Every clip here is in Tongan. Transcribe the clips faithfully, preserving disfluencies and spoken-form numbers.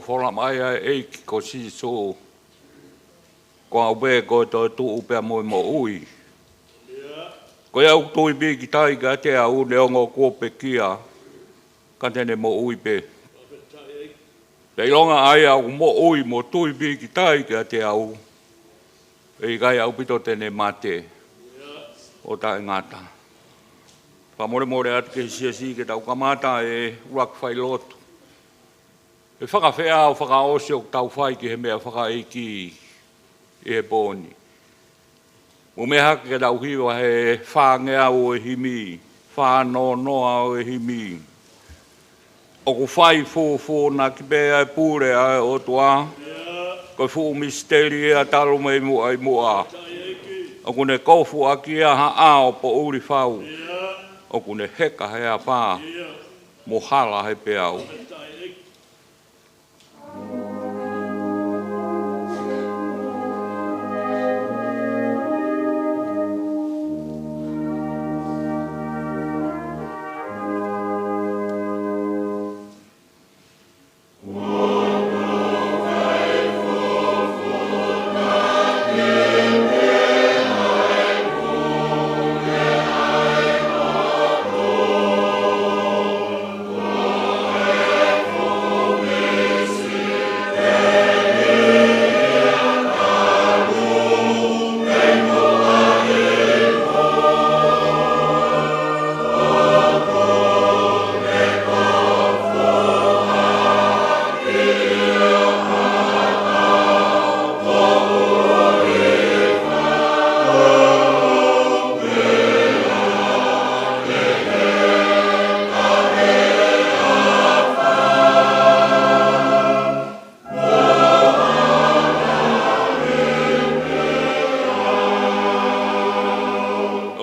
fola mai ʻa e ʻEiki ko Sīsū, ko au pē ko e toetuʻu pea mo e moʻui. Ko ia ʻoku tui pīkitai kiate au neongo kuo pekia, ka te ne moʻui pē. Pea ʻilonga ʻa ia ʻoku moʻui mo tui pīkitai kiate au, ʻe ʻikai ʻaupito te ne mate ʻo taʻengata. Fakamolemole atu ki he siasi ke tau kamata e ʻuluaki failotu. ʻE fakafeʻao fakaʻosi ʻoku tau fai ki he meʻa fakaʻeiki ʻi he pō ni. Mou meʻa hake ke tau hiva he fāngeau ʻo e himi, fānoanoa ʻo e himi. ʻOku fai fūfūnaki pē ʻa e pule ʻa e ʻOtua, ko e fuʻu misiteli ia talu mei muʻa ʻi muʻa. ʻOku ne kofu ʻaki ia ha ʻao poʻuli fau. ʻOku ne heka he afā mo hala he peau.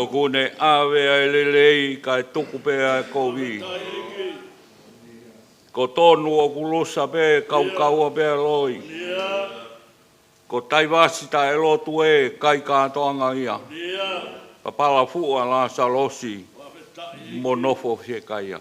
ʻOku ne ʻave ʻa e lelei kae tuku pē ʻa e kovi. Ko Tonu ʻoku lusa pē, kaukaua pē ʻa e loi. Ko Taivasi taʻelotu ē, kai kātoanga ia. Papala fuʻu ʻa Lasalosi mo nofo fiekaia.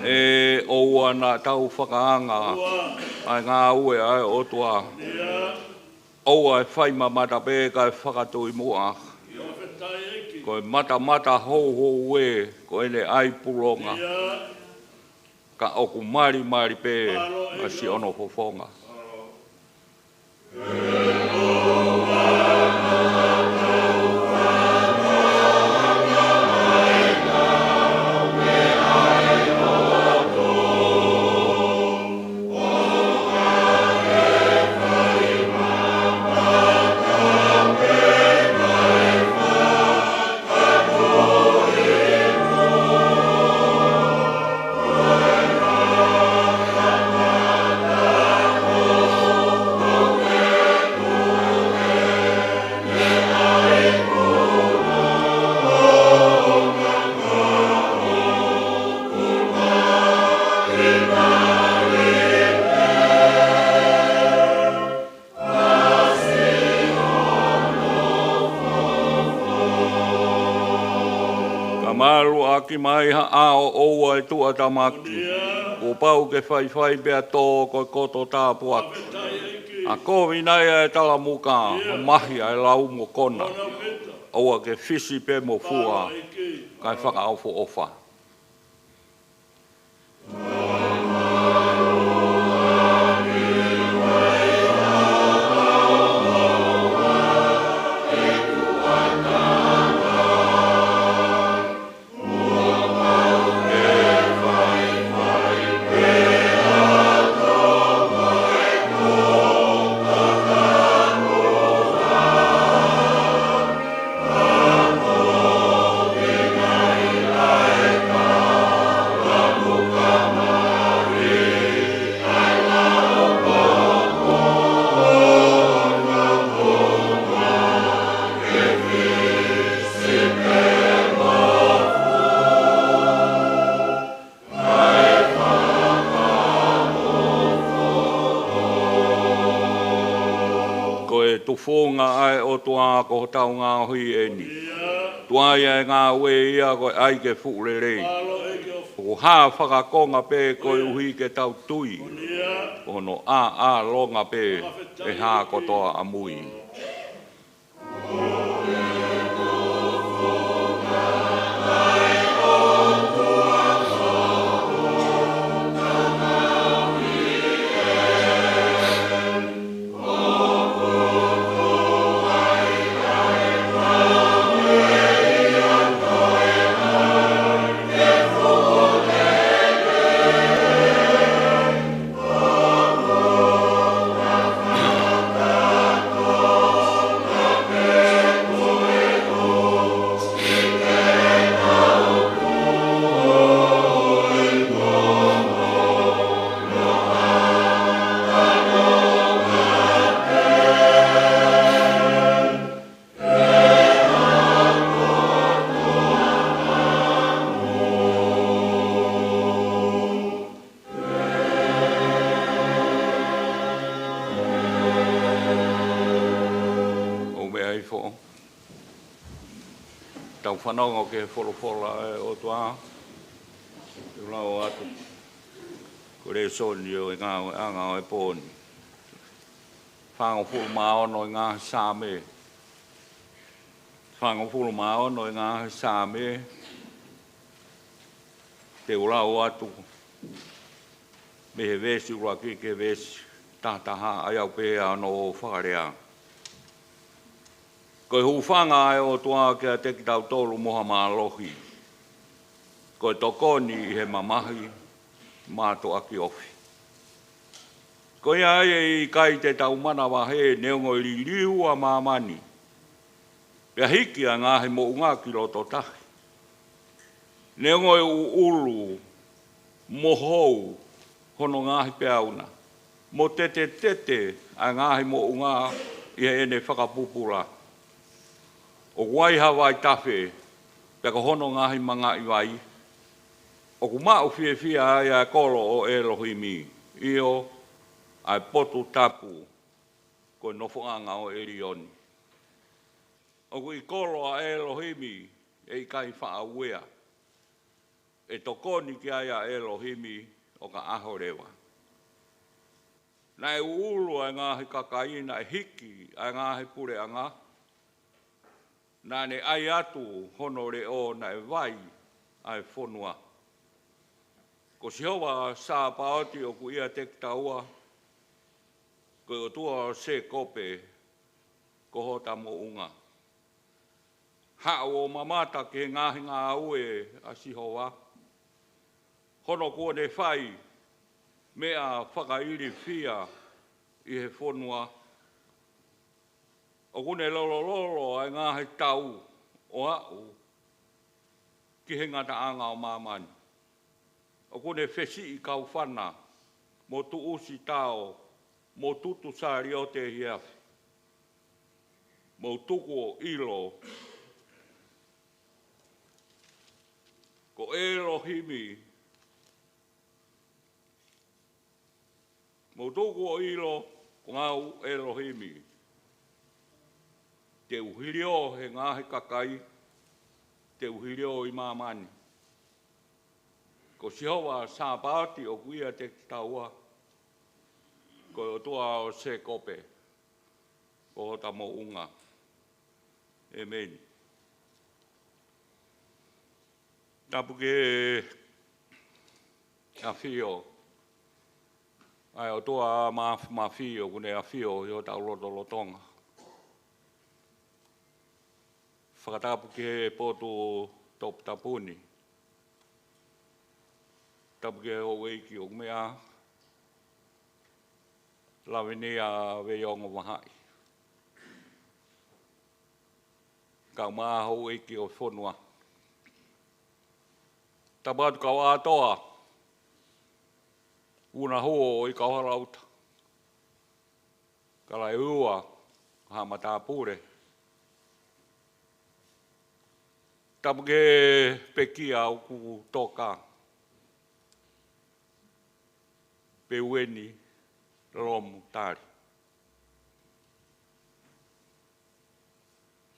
ʻE ʻoua naʻa tau fakaanga ʻa e ngāue ʻa e ʻOtua. ʻOua ʻe fai mamata pē kae fakatui muʻa. Ko e matamata houhou ē, ko ʻene ʻai pulonga. Ka ʻoku malimali pē ʻa siʻono fofonga. Ka malu ʻaki mai ha ʻao ʻoua ʻe tuʻatamaki. Kuo pau ke faifai pea tō ko e koto tāpuaki. ʻA kovi nai ʻa e talamuka, ʻo mahi ʻa e lau mo kona. ʻOua ke fisi pē mo fua, kae fakaʻofoʻofa. Funga ʻa e ʻOtua ko hotau ngaohi eni. Tuai ʻa e ngāue ia ko e ʻai ke fuʻu lelei. ʻOku hā fakakonga pē koeʻuhi ke tau tui. Ko hono ʻāʻālonga pē ʻe hā kotoa ʻamui. ʻOku meʻa hifo. Tau fanongo ki he folofola ʻa e ʻOtua. Te u lau atu. Ko e lēsoni ʻo e ngāueʻanga ʻo e pō ni. Fāngofulu mā ono ʻi he ngaahi Saame. Fāngofulu mā ono ʻi he ngaahi Saame. Te u lau atu mei he veesi ʻuluaki ki he veesi taha taha, ʻa ia ʻoku pehē hono fakalea. Ko e hūfanga ʻa e ʻOtua kiate kitautolu mo ha mālohi. Ko e tokoni ʻi he mamahi mātuʻaki ofi. Ko ia ai ʻe ʻikai te tau manavahē neongo e liliu ʻa māmani. Pea hiki ʻa e ngaahi moʻunga ki loto tahi. Neongo e ʻuʻulu mo hou hono ngaahi peau na, mo tetetete ʻa e ngaahi moʻunga ʻi heʻene fakapupula. ʻOku ʻi ai ha vaitafe, pea ko hono ngaahi mangaʻi vai. ʻOku maʻu fiefia ai ʻa e kolo ʻo ʻElohimi, ʻio, ʻa e potu tapu, ko e nofoʻanga ʻo ʻElioni. ʻOku ʻi kolo ʻa ʻElohimi, ʻe ʻikai faʻa uea. ʻE tokoni ki ai ʻa ʻElohimi ʻo ka ʻaho leva. Naʻe ʻuʻulu ʻa e ngaahi kakai, naʻe hiki ʻa e ngaahi puleʻanga. Naʻa ne ʻai atu hono leʻo, naʻe vai ʻa e fonua. Ko Sihova Sāpaoti ʻoku ʻiate kitaua, ko e ʻOtua ʻo Sēkope ko hota moʻunga. Haʻu ʻo mamata ki he ngaahi ngāue ʻa Sihova, hono kuo ne fai meʻa fakailifia ʻi he fonua. ʻOku ne lolololo ʻa e ngaahi tau ʻo aʻu ki he ngataʻanga ʻo māmani. ʻOku ne fesiʻi kaufana, mo tuʻusi tao, mo tutu saliote ʻi he afi, mou tuku ʻo ʻilo ko ʻElohimi. Mou tuku ʻo ʻilo ko au ʻElohimi. Te u hilio he ngaahi kakai, te u hilio ʻi māmani. Ko Sihova Sāpaoti ʻoku ʻiate kitaua, ko e ʻOtua ʻo Sēkope ko hota moʻunga. ʻĒmeni. Tapu ki he ʻafio ʻa e ʻOtua Māfimafi ʻoku ne ʻafio ʻi hotau lotolotonga. Fakatapu ki he potu toputapu ni. Tapu ki he houʻeiki ʻoku meʻa, Lavinia Veiongo Vahaʻi. Kau mā houʻeiki ʻo e fonua. Tapu atu kau ʻātoa. Una huo ʻi Kauhalaʻuta. Kalaiua, ha matāpule. Tapu ki he pekia ʻoku toka. Peueni Lomu Tali.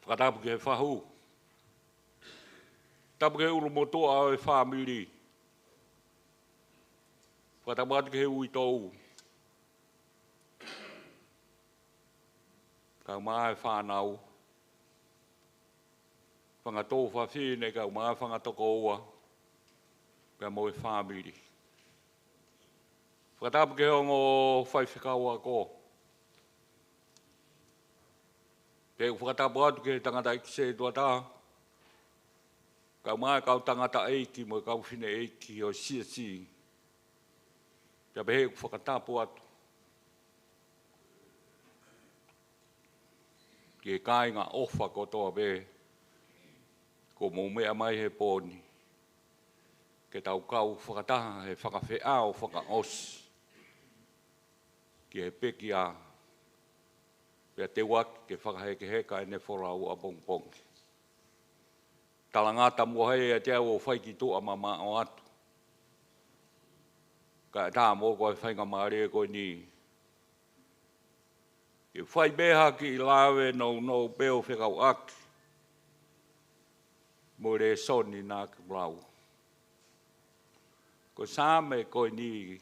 Fakatapu ki he fahu. Tapu ki he ʻulumotuʻa ʻo e fāmili. Fakatapu atu ki he uitou. Kae ʻumaʻā e fānau. Fanga tuofāfine kae ʻumaʻā e fanga tokoua. Pea mo e fāmili. Fakatapu ki he ongo faifekau ako. Pea ʻoku fakatapu atu ki he tangataʻeiki sētuata. Kae ʻumaʻā e kau tangataʻeiki mo e kau fineʻeiki ʻo e siasi. Pea pehē ʻoku fakatapu atu ki he kāinga ʻofa kotoa pē kuo mou meʻa mai he pō ni. Ke tau kau fakataha he fakafeʻao fakaʻosi ki he pekia, pea teuaki ke fakahekeheka ʻene folau ʻapongipongi. Talangata muʻa ʻiate au ʻo fai ki tuʻa mamaʻo atu. Kae ʻatā mo ko e faingamālie ko eni ke fai pē ha kiʻi lave nounou pē ʻo fekauʻaki mo e lēsoni naʻa ku lau. Ko e Saame ko eni,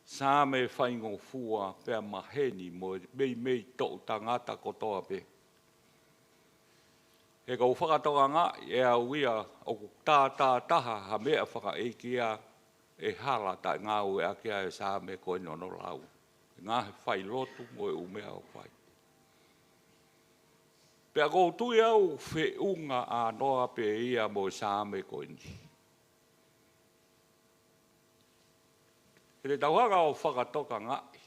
Saame faingofua pea maheni mo e meimei toʻu tangata kotoa pē. He ʻoku ou fakatokangaʻi ʻe au ia ʻoku tātātaha ha meʻa fakaʻeiki ia ʻe hala taʻengāueʻaki ʻa e Saame ko eni hono lau. Ngaahi failotu mo e ʻū meʻa ʻoku fai. Pea ʻoku ou tui au feʻunga ʻānoa pē ia mo e Saame ko eni. He te tau hanga ʻo fakatokangaʻi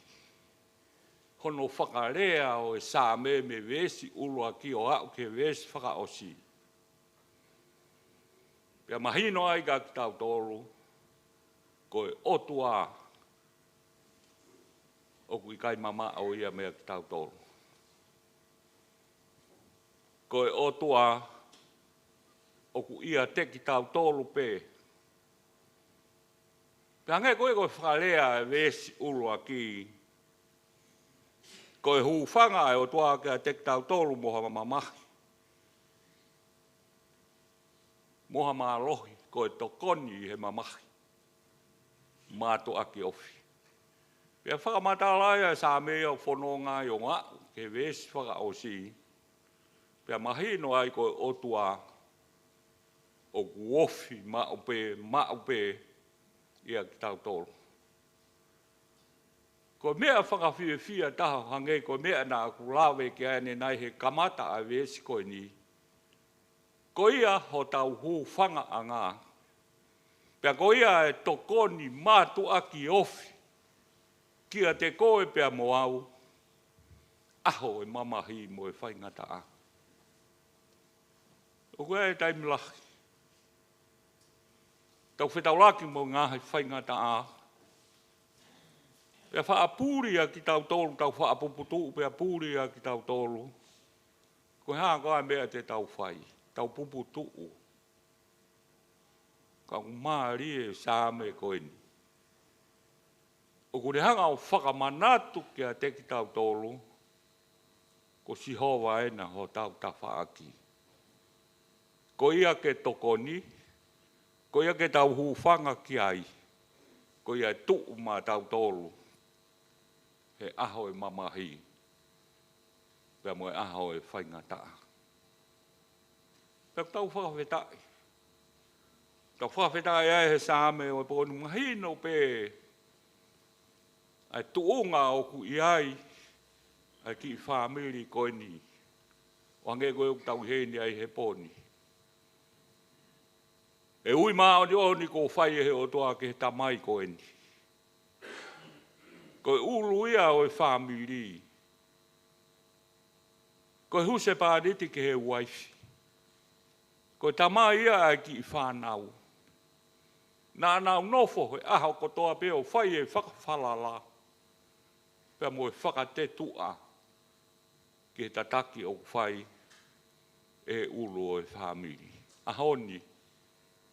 hono fakalea ʻo e Saame mei he veesi ʻuluaki ʻo aʻu ki he veesi fakaʻosi. Pea mahino ai kia kitautolu, ko e ʻOtua ʻoku ʻikai mamaʻo ia meia kitautolu. Ko e ʻOtua ʻoku ʻiate kitautolu pē. Pea hangē ko e, ko e fakalea e veesi ʻuluaki, ko e hūfanga ʻa e ʻOtua kiate kitautolu mo ha mamahi, mo ha mālohi, ko e tokoni ʻi he mamahi, mātuʻaki ofi. Pea fakamatala ai ʻa e Saame ʻoku fononga ai ʻo aʻu ki he veesi fakaʻosi. Pea mahino ai ko e ʻOtua ʻoku ofi maʻu pē, maʻu pē ia kitautolu. Ko e meʻa fakafiefia taha hangē ko e meʻa naʻa ku lave ki ai ʻanenai he kamata ʻa e veesi ko eni. Ko ia hotau hūfangaʻanga. Pea ko ia e tokoni mātuʻaki ofi kiate koe pea mo au, ʻaho e mamahi mo e faingataʻa. ʻOku ʻi ai e taimi lahi tau fetaulaki mo e ngaahi faingataʻa. Pea faʻa puli ʻa kitautolu, tau faʻa puputuʻu, pea puli ʻa kitautolu. Ko e hā koā e meʻa te tau fai? Tau puputuʻu. Ka ʻoku mālie e Saame ko eni. ʻOku ne hanga ʻo fakamanatu kiate kitautolu, ko Sihova ena hotau tafaʻaki. Ko ia ke tokoni, ko ia ke tau hūfanga ki ai, ko ia ʻe tuʻu maʻatautolu he ʻaho e mamahi, pea mo e ʻaho e faingataʻa. Pea ʻoku tau fakafetaʻi. Tau fakafetaʻi ai he Saame ʻo e pō ni, mahino pē ʻa e tuʻunga ʻoku ʻi ai ʻa e kiʻi fāmili ko eni, ʻo hangē ko ē ʻoku tau ʻi heni ai he pō ni. E ui māʻoniʻoni kuo fai ʻe he ʻOtua ki he tamai ko eni. Ko e ʻulu ia ʻo e fāmili. Ko e husepāniti ki he uaifi. Ko e tamai ia ʻa e kiʻi fānau. Naʻa nau nofo he ʻaho kotoa pē ʻo fai e fakafalala pea mo e fakatetuʻa ki he tataki ʻoku fai ʻe he ʻulu ʻo e fāmili. ʻAho ni,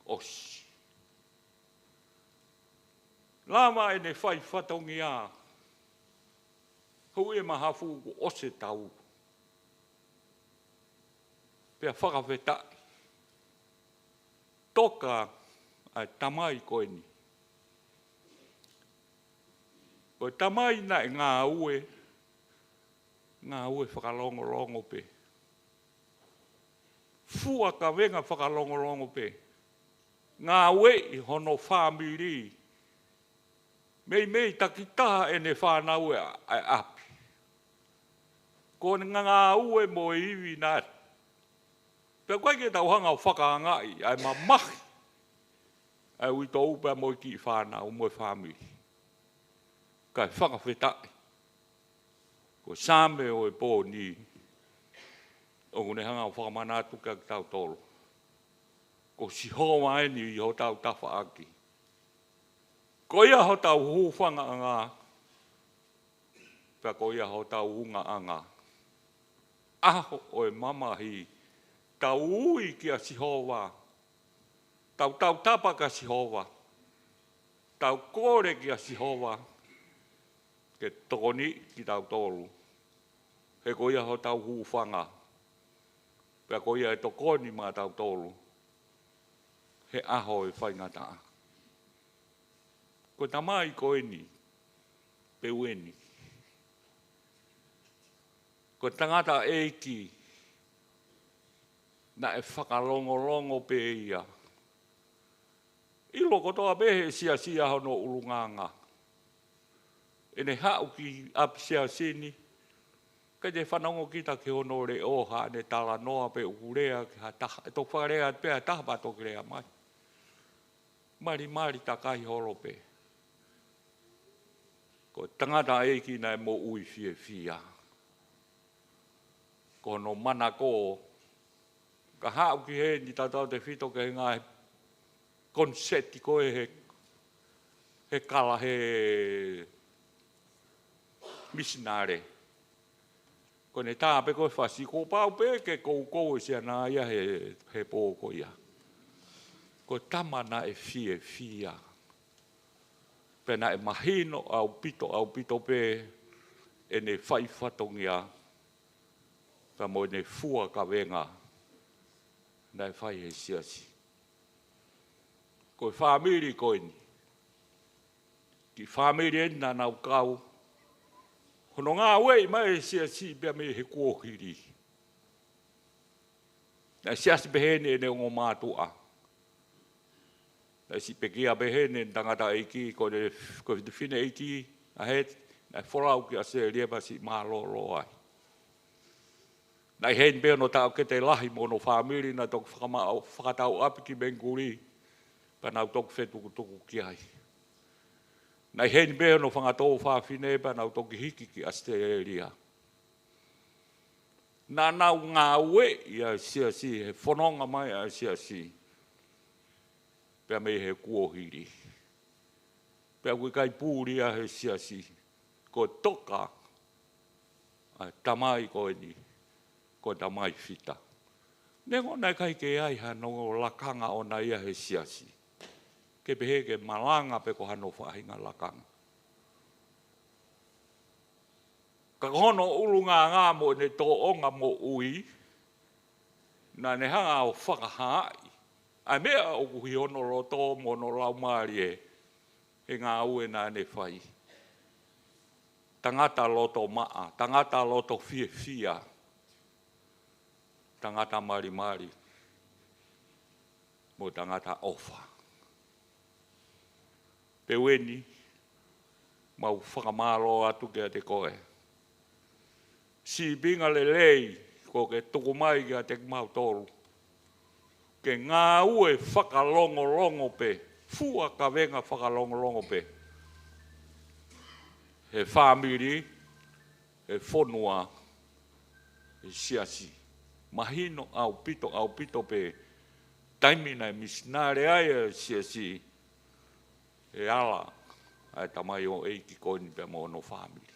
ʻosi. Lava ʻene fai fatongia. Houʻeiki Mahafu, kuo ʻosi e tau. Pea fakafetaʻi. Toka ʻa e tamai ko eni. Ko e tamai naʻe ngāue, ngāue fakalongolongo pē. Fua kavenga fakalongolongo pē. Ngāueʻi hono fāmili. Meimei takitaha ʻene fānau ʻa e ʻapi. Ko ʻene ngāue mo e ivi naʻe. Pea ʻoku ʻikai ke tau hanga ʻo fakaangaʻi ʻa e mamahi ʻa e uitou pea mo e kiʻi fānau mo e fāmili. Kae fakafetaʻi. Ko e Saame ʻo e pō ni, ʻoku ne hanga ʻo fakamanatu kiate kitautolu. Ko Sihova eni ʻi hotau tafaʻaki. Ko ia hotau hūfangaʻanga, pea ko ia hotau ungaʻanga. ʻAho ʻo e mamahi, tau ui kia Sihova, tau tautapa kia Sihova, tau kole kia Sihova, ke tokoniʻi kitautolu. He ko ia hotau hūfanga, pea ko ia ʻe tokoni maʻatautolu he ʻaho ʻo e faingataʻa. Ko e tamai ko eni, Peueni. Ko e tangataʻeiki naʻe fakalongolongo pē ia. ʻIlo kotoa pē he siasi ʻa hono ʻulungaanga. ʻEne haʻu ki ʻapi siasi ni, ʻikai te fanongo kita ki hono leʻo, haʻane talanoa pe ʻoku lea ki ha taha, ʻe toki fakalea pē ha taha pea toki lea mai. Malimali takai holo pē. Ko e tangataʻeiki naʻe moʻui fiefia. Ko hono manako, ka haʻu ki heni tautautefito ki he ngaahi koniseti ko ē he, he kala he misinale. Ko ʻene tā pē ko e fasi, kuo pau pē ke koukou e siana ia he, he pō ko ia. Ko e tama naʻe fiefia. Pea naʻe mahino ʻaupito, ʻaupito pē ʻene fai fatongia, pea mo ʻene fua kavenga naʻe fai he siasi. Ko e fāmili ko eni, kiʻi fāmili eni naʻa nau kau hono ngāueʻi mai e siasi pea mei he kuohili. Naʻe siasi pehē ni ʻene ongo mātuʻa. Naʻe siʻi pekia pehē ni ʻene tangataʻeiki, ko e, ko e fineʻeiki ʻa heni, naʻe folau ki ʻAositelēlia pea siʻi mālōlō ai. Naʻe ʻi heni pē hono taʻokete lahi mo hono fāmili, naʻe toki fakamaʻu, fakatau ʻapi ki Mengikuli, pea nau toki fetukutuku ki ai. Naʻe ʻi heni pē hono fanga tuofāfine pea nau toki hiki ki ʻAositelēlia. Naʻa nau ngāueʻi ʻa e siasi, he fononga mai ʻa e siasi pea mei he kuohili. Pea ʻoku ʻikai puli ia he siasi, ko e toka ʻa e tamai ko eni, ko e tamai fita. Neongo naʻe ʻikai ke ʻi ai hano lakanga ʻoʻona ia he siasi, ke pehē ke malanga pe ko hano faʻahinga lakanga. Ka ko hono ʻulungaanga mo ʻene tōʻonga moʻui, naʻa ne hanga ʻo fakahaaʻi ʻa e meʻa ʻoku ʻi hono loto mo hono laumālie he ngāue naʻa ne fai. Tangata loto maʻa, tangata loto fiefia, tangata malimali, mo tangata ʻofa. Peueni, mau fakamālō atu kiate koe. Sīpinga lelei kuo ke tuku mai kiate kimautolu. Ke ngāue fakalongolongo pē, fua kavenga fakalongolongo pē. He fāmili, he fonua, he siasi. Mahino ʻaupito, ʻaupito pē taimi naʻe misinale ai e siasi, he ala ʻa e tamaioʻeiki ko eni pea mo hono fāmili.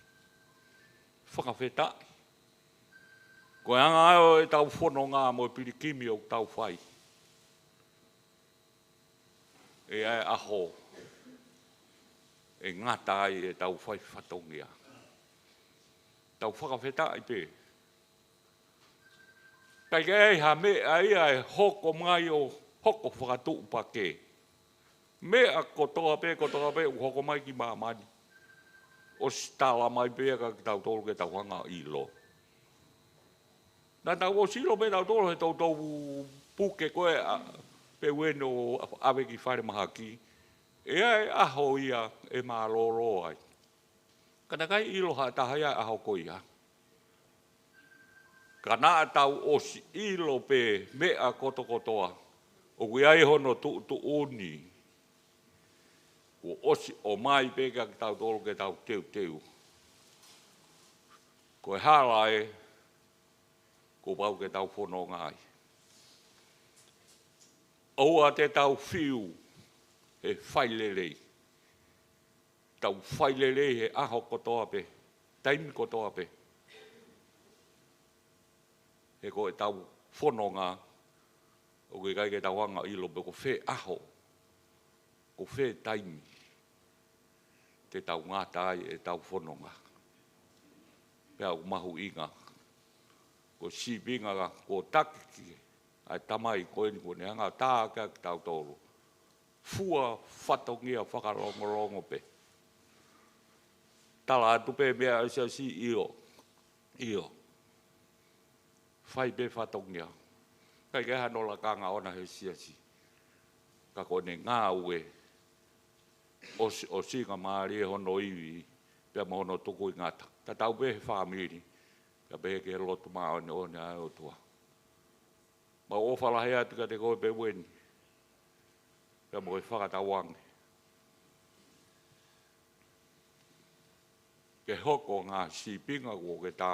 Fakafetaʻi. Ko e anga ʻo ʻetau fononga mo e pilikimi ʻoku tau fai, ʻe ʻi ai e ʻaho ʻe ngata ai ʻetau fai fatongia. Tau fakafetaʻi pē. Kae ʻikai ha meʻa ia ʻe hoko mai ʻo hoko fakatuʻupakē. Meʻa kotoa pē, kotoa pē ʻoku hoko mai ki māmani, ʻosi tala mai pē ia kia kitautolu ke tau hanga ʻo ʻilo. Naʻa tau ʻosi ʻilo pē tautolu he toutou puke ko ē ʻa Peuveni ʻo ʻave ki falemahaki, ʻe ʻi ai e ʻaho ia ʻe mālōlō ai. Ka naʻe ʻikai ʻilo ha taha ia he ʻaho ko ia. Ka naʻa tau ʻosi ʻilo pē meʻa kotokotoa, ʻoku ʻi ai hono tuʻutuʻuni. Kuo ʻosi ʻomai pē kia kitautolu ke tau teuteu. Ko e hala ē, kuo pau ke tau fononga ai. ʻOua te tau fiu he fai lelei. Tau fai lelei he ʻaho kotoa pē, taimi kotoa pē. He ko ʻetau fononga, ʻoku ʻikai ke tau hanga ʻo ʻilo pe ko fē ʻaho, ko fē taimi te tau ngata ai ʻetau fononga. Pea ʻoku mahuʻinga, ko e sīpinga kuo taki ki ai ʻa e tamai ko eni kuo ne hanga ʻo tā kia kitautolu. Fua fatongia fakalongolongo pē. Tala atu pē meʻa ʻa e siasi, ʻio, ʻio. Fai pē fatongia. ʻIkai ke ʻi ai hano lakanga ʻoʻona he siasi. Ka ko ʻene ngāue, ʻosi, ʻosi ka mālie hono ivi, pea mo hono tukuingata. Tatau pē he fāmili, pea pehē ki he lotu māʻoniʻoni ʻa e ʻOtua. Mau ʻofa lahi atu kiate koe Peuveni, pea mo e fakatauange ke hoko ngaahi sīpinga kuo ke tā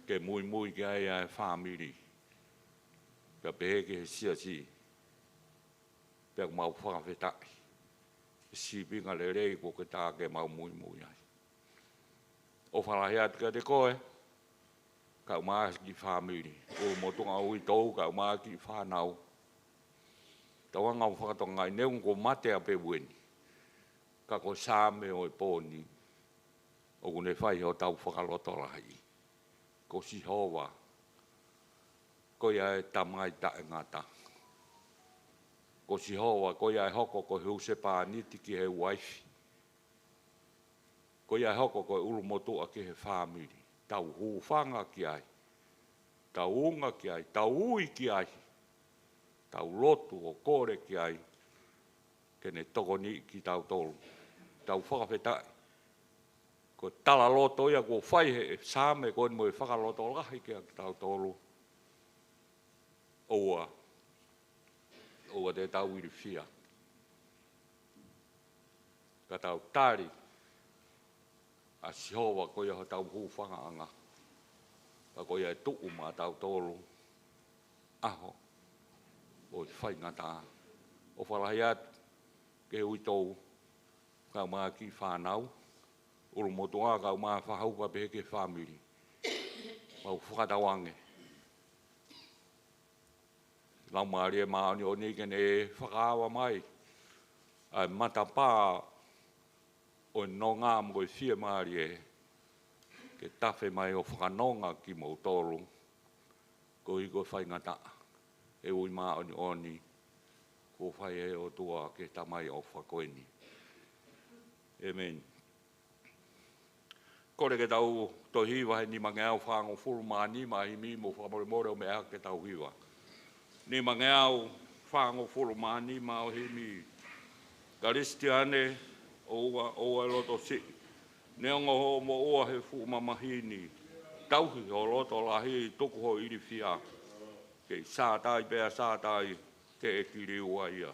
ke muimui ki ai ʻa e fāmili, pea pehē ki he siasi, pea ʻoku mau fakafetaʻi he sīpinga lelei kuo ke tā ke mau muimui ai. ʻOfa lahi atu kiate koe, kae ʻumaʻā e kiʻi fāmili, ʻulumotuʻa ʻo e uitou, kae ʻumaʻā e kiʻi fānau. Tau hanga ʻo fakatokangaʻi neongo kuo mate ʻa Peuveni, ka ko e Saame ʻo e pō ni, ʻoku ne fai hotau fakalotolahi. Ko Sihova, ko ia e Tamai taʻengata. Ko Sihova, ko ia ʻe hoko ko e husepāniti ki he uaifi. Ko ia ʻe hoko ko e ʻulumotuʻa ki he fāmili. Tau hūfanga ki ai. Tau unga ki ai. Tau ui ki ai. Tau lotu ʻo kole ki ai ke ne tokoniʻi kitautolu. Tau fakafetaʻi. Ko e talaloto ia kuo fai he Saame ko eni mo e fakalotolahi kia kitautolu. ʻOua, ʻoua te tau ilifia, ka tau tali ʻa Sihova ko ia hotau hūfangaʻanga. Ka ko ia ʻe tuʻu maʻatautolu ʻaho ʻo e faingataʻa. ʻOfa lahi atu ki he uitou, kae ʻumaʻā e kiʻi fānau, ʻulumotuʻa kae ʻumaʻā e fahu, pea pehē ki he fāmili. Mau fakatauange Laumālie Māʻoniʻoni ke ne fakaava mai ʻa e matapā ʻo e nonga mo e fiemālie, ke tafe mai ʻo fakanonga kimoutolu koeʻuhi ko e faingataʻa ʻe ui māʻoniʻoni kuo fai ʻe he ʻOtua ki he tamai ʻofa ko eni. ʻĒmeni. Kole ke tau toe hiva he nimangeau fāngofulu mā nima ʻa e himi mo fakamolemole ʻo meʻa ke tau hiva. Nimangeau fāngofulu mā nima ʻo e himi. Kalisitiane, ʻoua, ʻoua ʻe loto siʻi. Neongo hoʻo moʻua he fuʻu mamahi ni, tauhi ho loto lahi, tuku hoʻo ilifia. Kei Sātai pea Sātai, teʻeki liua ia.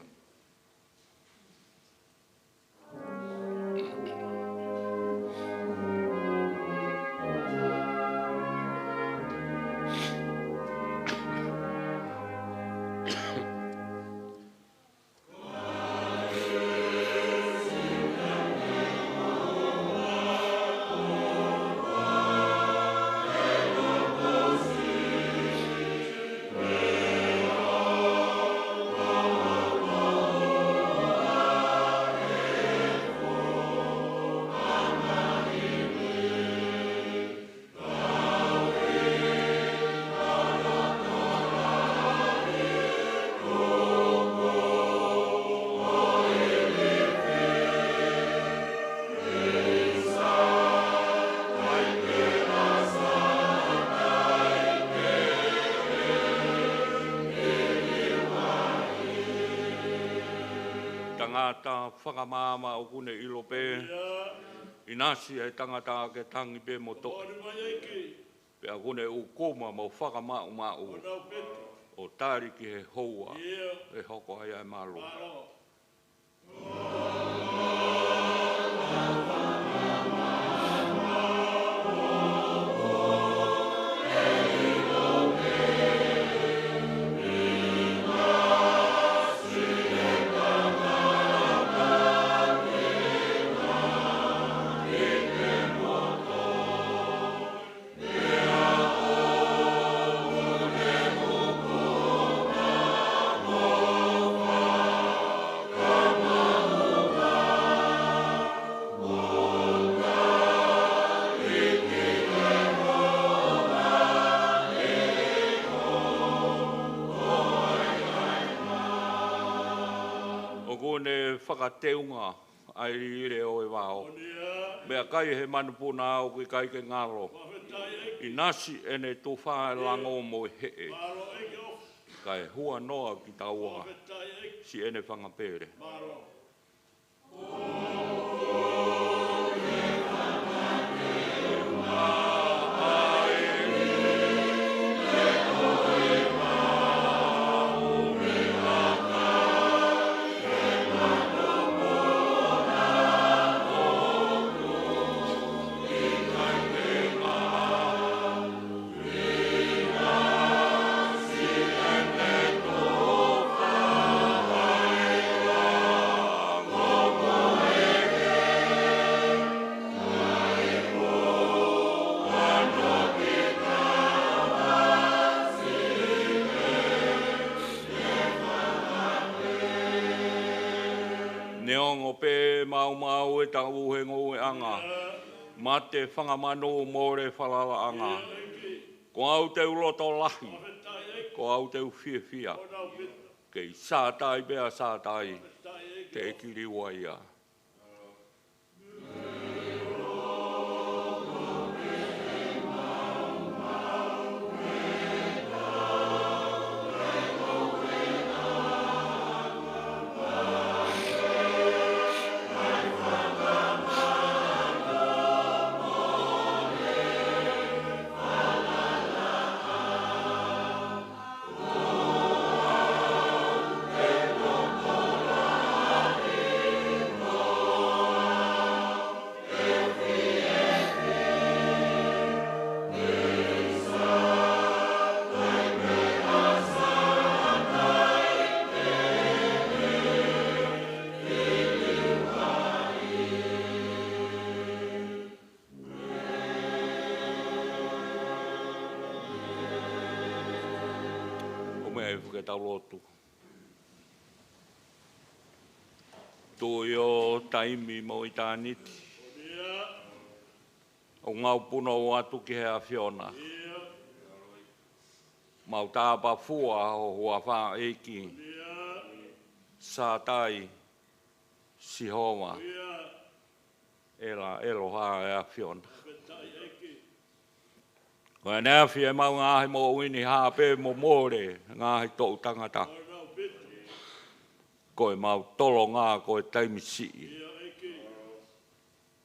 Ngata fakamaama ʻoku ne ʻilo pē. ʻInasi e tangata ke tangi pē mo toʻi. Pea ʻoku ne ʻūkuma mo fakamaʻumaʻu. ʻO tali ki he houa. ʻE hoko ai ʻa e malu. ʻOku ne fakateunga ʻa e lile ʻo e vao. Meʻakai he manupuna ʻoku ʻikai ke ngalo. ʻInasi ʻene tufa e lango mo e heʻe. Kae huanoa kitaua siʻene fanga pele. Neongo pē maumau e taʻu he ngoueʻanga, mate fanga manu mole falalaʻanga. Ko au te u loto lahi, ko au te u fiefia. Kei Sātai pea Sātai, te ke liliu ia. ʻOmai ke tau lotu. Tuʻi ʻo taimi mo ʻitāniti, ʻoku mau punou atu ki he ʻAfiona. Mau tāpafua ho huafa ʻEiki. Sātai, Sihova, ʻEla, ʻEloha, ʻe ʻAfiona. Ko ʻene afi ʻemau ngaahi moʻui ni, hā pē mo mole ngaahi toʻu tangata. Ko ʻemau tolonga ko e taimi siʻi.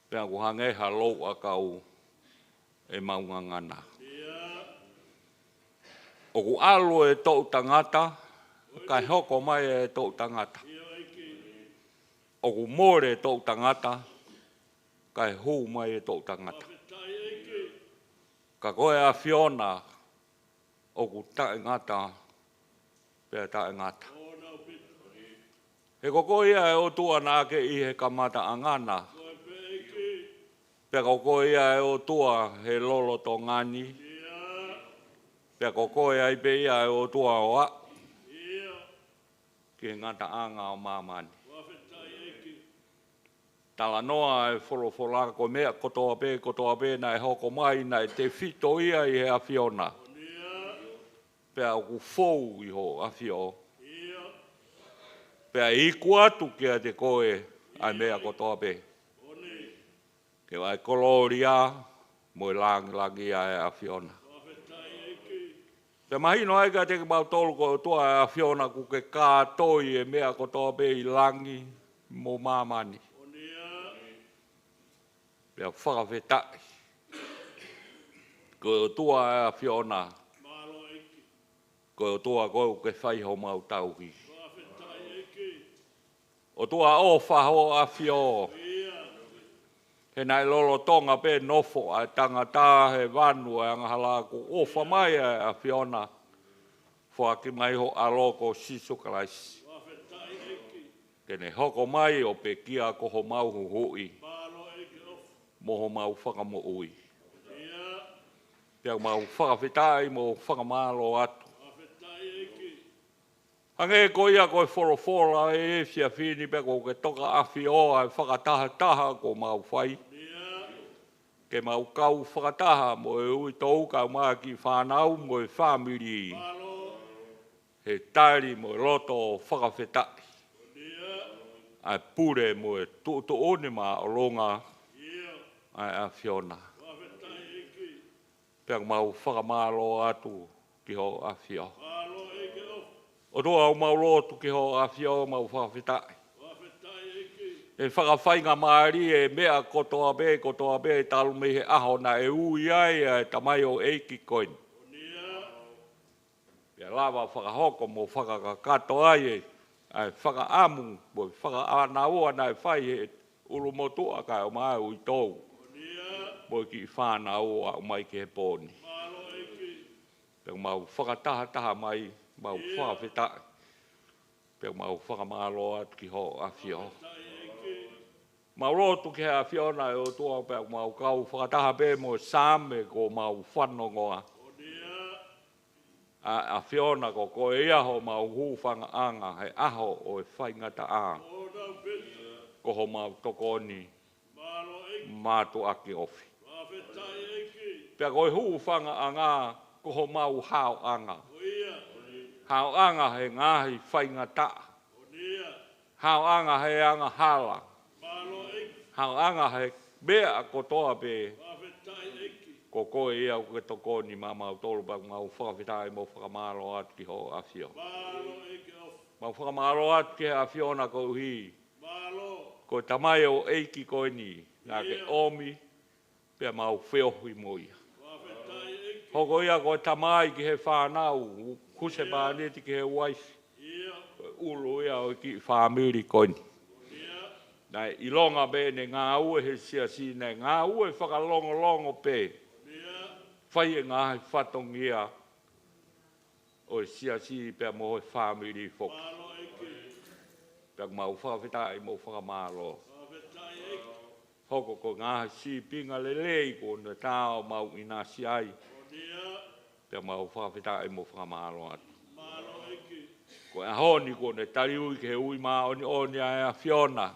Pea ʻoku hangē ha louʻakau ʻemau ngangana. ʻOku ʻalu e toʻu tangata, kae hoko mai e toʻu tangata. ʻOku mole e toʻu tangata, kae hū mai e toʻu tangata. Ka ko e ʻAfiona, ʻoku taʻengata, pea taʻengata. He ko koe ia e ʻOtua naʻa ke ʻi he kamataʻanga na. Pea ko koe ia e ʻOtua he lolotonga ni. Pea ko koe ai pē ia e ʻOtua ʻo aʻu ki he ngataʻanga ʻo māmani. Talanoa e folofola ko e meʻa kotoa pē, kotoa pē naʻe hoko mai, naʻe tefito ia ʻi he ʻAfiona. Pea ʻoku fou ʻi ho ʻafio. Pea iku atu kiate koe ʻa e meʻa kotoa pē. Ke ʻai e kolōlia mo e lāngilangi ʻa e ʻAfiona. Pea mahino ai kiate kimautolu ko e ʻOtua ʻa e ʻAfiona, ʻoku ke kātoi e meʻa kotoa pē ʻi langi, mo māmani. Pea fakafetaʻi. Ko e ʻOtua ʻa e ʻAfiona. Ko e ʻOtua koe ʻoku ke fai homau tauhi. ʻOtua ʻofa hoʻo ʻAfio. He naʻe lolotonga pē nofo ʻa e tangata he vanu ʻo e angahala, kuo ʻofa mai ʻa e ʻAfiona. Foaki mai ho ʻAlo ko Sīsū Kalaisi. Ke ne hoko mai ʻo pekia ko homau huhuʻi. Mo homau fakamoʻui. Pea mau fakafetaʻi mo fakamālō atu. Hangē ko ia ko e folofola ʻi he efiafi ni pea kuo ke toka ʻafio ʻa e fakatahataha kuo mau fai. Ke mau kau fakataha mo e uitou kae ʻumaʻā e kiʻi fānau mo e fāmili. He tali mo e loto fakafetaʻi. ʻA e pule mo e tuʻutuʻuni māʻolunga ʻa e ʻAfiona. Pea mau fakamālō atu ki hoʻo ʻAfio. ʻOtua ʻoku mau lotu ki hoʻo ʻAfio mau fakafetaʻi. ʻE fakafaingamālie e meʻa kotoa pē, kotoa pē talu mei he ʻaho naʻe ui ai ʻa e tamaioʻeiki ko eni. Pea lava fakahoko mo fakakakato ai ʻa e fakaʻamu mo e fakaʻānaua naʻe fai he ʻulumotuʻa kae ʻumaʻā e uitou. Mo e kiʻi fānau ʻo aʻu mai ki he pō ni. Pea mau fakatahataha mai, mau fakafetaʻi. Pea mau fakamālō atu ki hoʻo ʻAfio. Mau lotu ki he ʻAfiona ʻe ʻOtua pea mau kau fakataha pē mo e Saame kuo mau fanongoa. ʻA e ʻAfiona ko koe ia homau hūfangaʻanga he ʻaho ʻo e faingataʻa. Ko homau tokoni mātuʻaki ofi. Pea ko e hūfangaʻanga ko homau haoʻanga. Haoʻanga he ngaahi faingataʻa. Haoʻanga he angahala. Haoʻanga he meʻa kotoa pē. Ko koe ia ʻoku ke tokoni maʻamautolu pea mau fakafetaʻi mo fakamālō atu ki hoʻo ʻAfio. Mau fakamālō atu ki he ʻAfiona koeʻuhi ko e tamaioʻeiki ko eni naʻa ke ʻomi pea mau feohi mo ia. Hoko ia ko e tamai ki he fānau, husepāniti ki he uaifi. Ko e ʻulu ia ʻo e kiʻi fāmili ko eni. Naʻe ʻilonga pē ʻene ngāue he siasi, naʻe ngāue fakalongolongo pē. Fai e ngaahi fatongia ʻo e siasi pea mo e fāmili foki. Pea mau fakafetaʻi mo fakamālō. Hoko ko e ngaahi sīpinga lelei kuo ne tā ʻo mau ʻinasi ai. Pea mau fakafetaʻi mo fakamālō atu. Ko e ʻaho ni kuo ne taliui ki he ui māʻoniʻoni ʻa e ʻAfiona.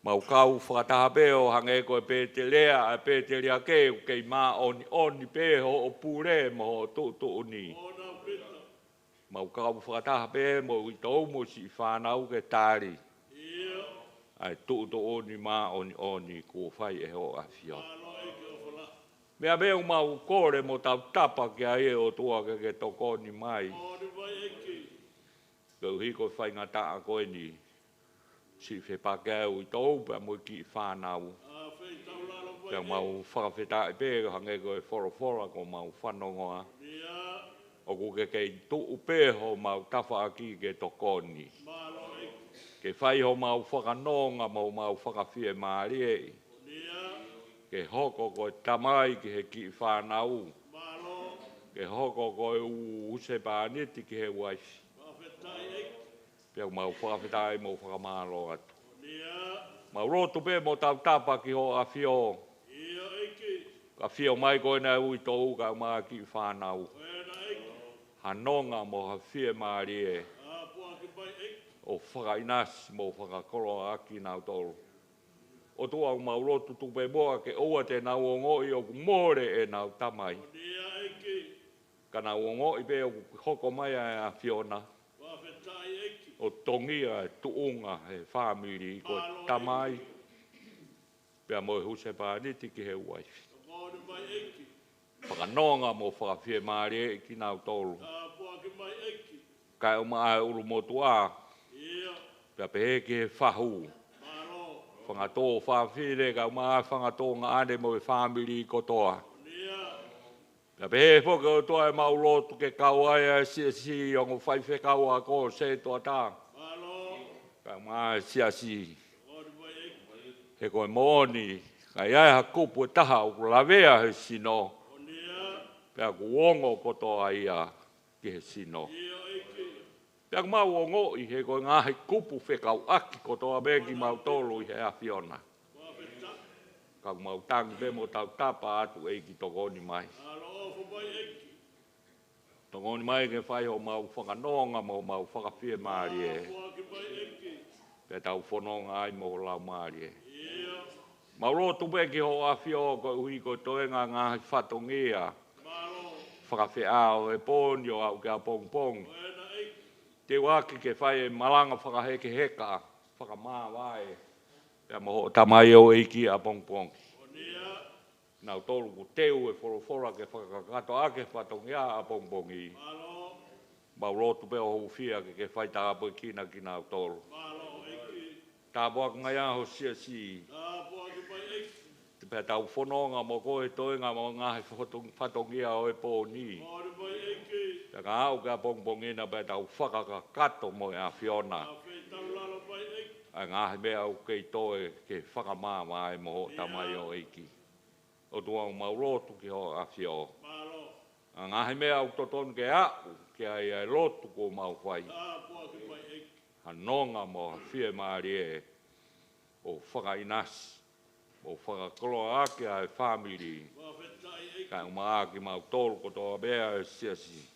Mau kau fakataha pē ʻo hangē ko e pētelea, ʻa e pēteliake ʻoku kei māʻoniʻoni pē hoʻo pule mo hoʻo tuʻutuʻuni. Mau kau fakataha pē mo uitou mo siʻi fānau ke tali ʻa e tuʻutuʻuni māʻoniʻoni kuo fai ʻe hoʻo ʻAfio. Meʻa pē ʻoku mau kole mo tautapa ki ai ʻe ʻOtua ke ke tokoni mai. Koeʻuhi ko e faingataʻa ko eni. Siʻi fepaki ʻa e uitou pea mo e kiʻi fānau. Pea mau fakafetaʻi pē hangē ko e folofola kuo mau fanongoa. ʻOku ke kei tuʻu pē homau tafaʻaki ke tokoni. Ke fai homau fakanonga mo homau fakafiemālieʻi. Ke hoko ko e tamai ki he kiʻi fānau. Ke hoko ko e husepāniti ki he uaifi. Pea mau fakafetaʻi mo fakamālō atu. Mau lotu pē mo tautapa ki hoʻo ʻAfio. ʻAfio mai koe ʻa e uitou kae ʻumaʻā e kiʻi fānau. Ha nonga mo ha fiemālie ʻo fakaʻinasi mo fakakoloaʻaki kinautolu. ʻOtua ʻoku mau lotu tuku pē muʻa ke ʻoua te nau ongoʻi ʻoku mole ʻenau tamai. Ka nau ongoʻi pē ʻoku hoko mai ʻa e ʻAfiona ʻo tongia e tuʻunga he fāmili ko e tamai pea mo e husepāniti ki he uaifi. Fakanonga mo fakafiemālieʻi kinautolu. Kae ʻumaʻā e ʻulumotuʻa. Pea pehē ki he fahu, fanga tō fafine, kae ʻumaʻā fanga tō ngaʻane mo e fāmili kotoa. Pea pehē foki ʻOtua ʻemau lotu ke kau ai ʻa e siasi, ongo faifekau ako, setuata, kae ʻumaʻā e siasi. He ko e moʻoni, ka ʻi ai ha kupu ʻe taha ʻoku lavea he sino, pea ʻoku ongo kotoa ia ki he sino. Pea ʻoku mau ongoʻi he ko e ngaahi kupu fekauʻaki kotoa pē kimautolu ʻi he ʻAfiona. Ka ʻoku mau tangi pē mo tautapa atu, ʻEiki, tokoni mai. Tokoni mai ke fai homau fakanonga mo homau fakafiemālie, pea tau fononga ai mo ho Laumālie. Mau lotu pē ki hoʻo ʻAfio koeʻuhi ko e toenga ngaahi fatongia fakafeʻao ʻo e pō ni ʻo aʻu ki ʻapongipongi. Teuaki ke fai e malanga fakahekeheka, fakamāvae, pea mo hoʻo tamaioʻeiki ʻapongipongi. Nautolu kuo teu e folofola ke fakakakato ʻaki e fatongia ʻapongipongi. Mau lotu pē ʻo hūfia ke ke fai tāpuekina kinautolu. Tāpuaki mai ʻa ho siasi. Pea tau fononga mo koe he toenga mo e ngaahi fato-, fatongia ʻo e pō ni. Pea ka aʻu ki ʻapongipongi na pea tau fakakakato mo e ʻAfiona ʻa e ngaahi meʻa ʻoku kei toe ke fakamāvae mo hoʻo tamaioʻeiki. ʻOtua, ʻoku mau lotu ki hoʻo ʻAfio. ʻA e ngaahi meʻa ʻoku totonu ke aʻu ki ai ʻa e lotu kuo mau fai, ha nonga mo ha fiemālie ʻo fakaʻinasi, ʻo fakakoloaʻaki ʻa e fāmili, kae ʻumaʻā kimautolu kotoa pē ʻa e siasi.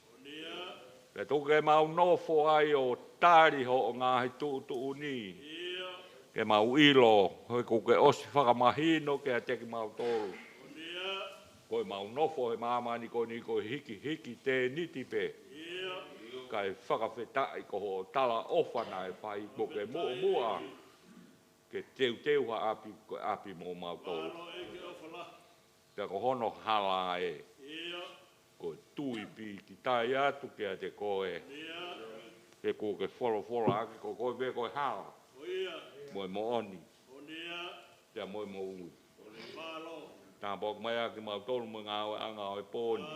Pea tuku ke mau nofo ai ʻo tali hoʻo ngaahi tuʻutuʻuni. Ke mau ʻilo, he kuo ke ʻosi fakamahino kiate kimautolu, ko ʻemau nofo he māmani ko eni ko e hikihiki tēniti pē. Kae fakafetaʻi ko hoʻo talaʻofa naʻe fai, kuo ke muʻomuʻa ke teuteu ha ʻapi, ko e ʻapi mo mautolu. Pea ko hono hala ē, ko e tui pīkitai atu kiate koe. He kuo ke folofolaʻaki ko koe pē ko e hala, mo e moʻoni, pea mo e moʻui. Tāpuaki mai ʻa kimautolu mo e ngāueʻanga ʻo e pō ni.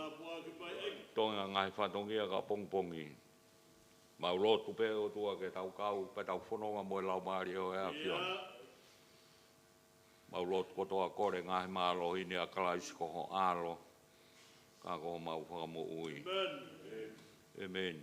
Toenga ngaahi fatongia ki ʻapongipongi. Mau lotu pē ʻOtua ke tau kau, pea tau fononga mo e Laumālie ʻo e ʻAfiona. Mau lotu kotoa, kole ngaahi mālohi ni ʻa Kalaisi ko ho ʻAlo, ka ko homau Fakamoʻui. ʻĒmeni.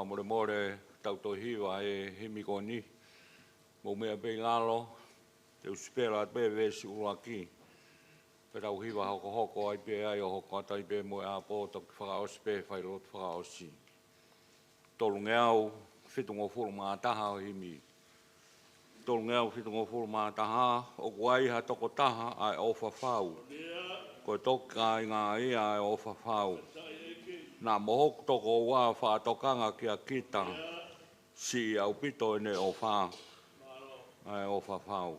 Molemole, tau toe hiva e himi ko eni. Mou meʻa pē ʻi lalo, te u sipela pē veesi ʻuluaki. Pea tau hiva hokohoko ai pē ai ʻo hoko atu ai pē mo e ʻapo, toki fakaʻosi pē failotu fakaʻosi. Tolungeau fitungofulu mā taha ʻo e himi. Tolungeau fitungofulu mā taha, ʻoku ai ha tokotaha ʻa e ʻofa fau. Ko e toki kāinga ia ʻa e ʻofa fau. Naʻa mo hoku tokoua fakatokanga kia kita. Siʻi ʻaupito ʻene ʻofa. ʻA e ʻofa fau.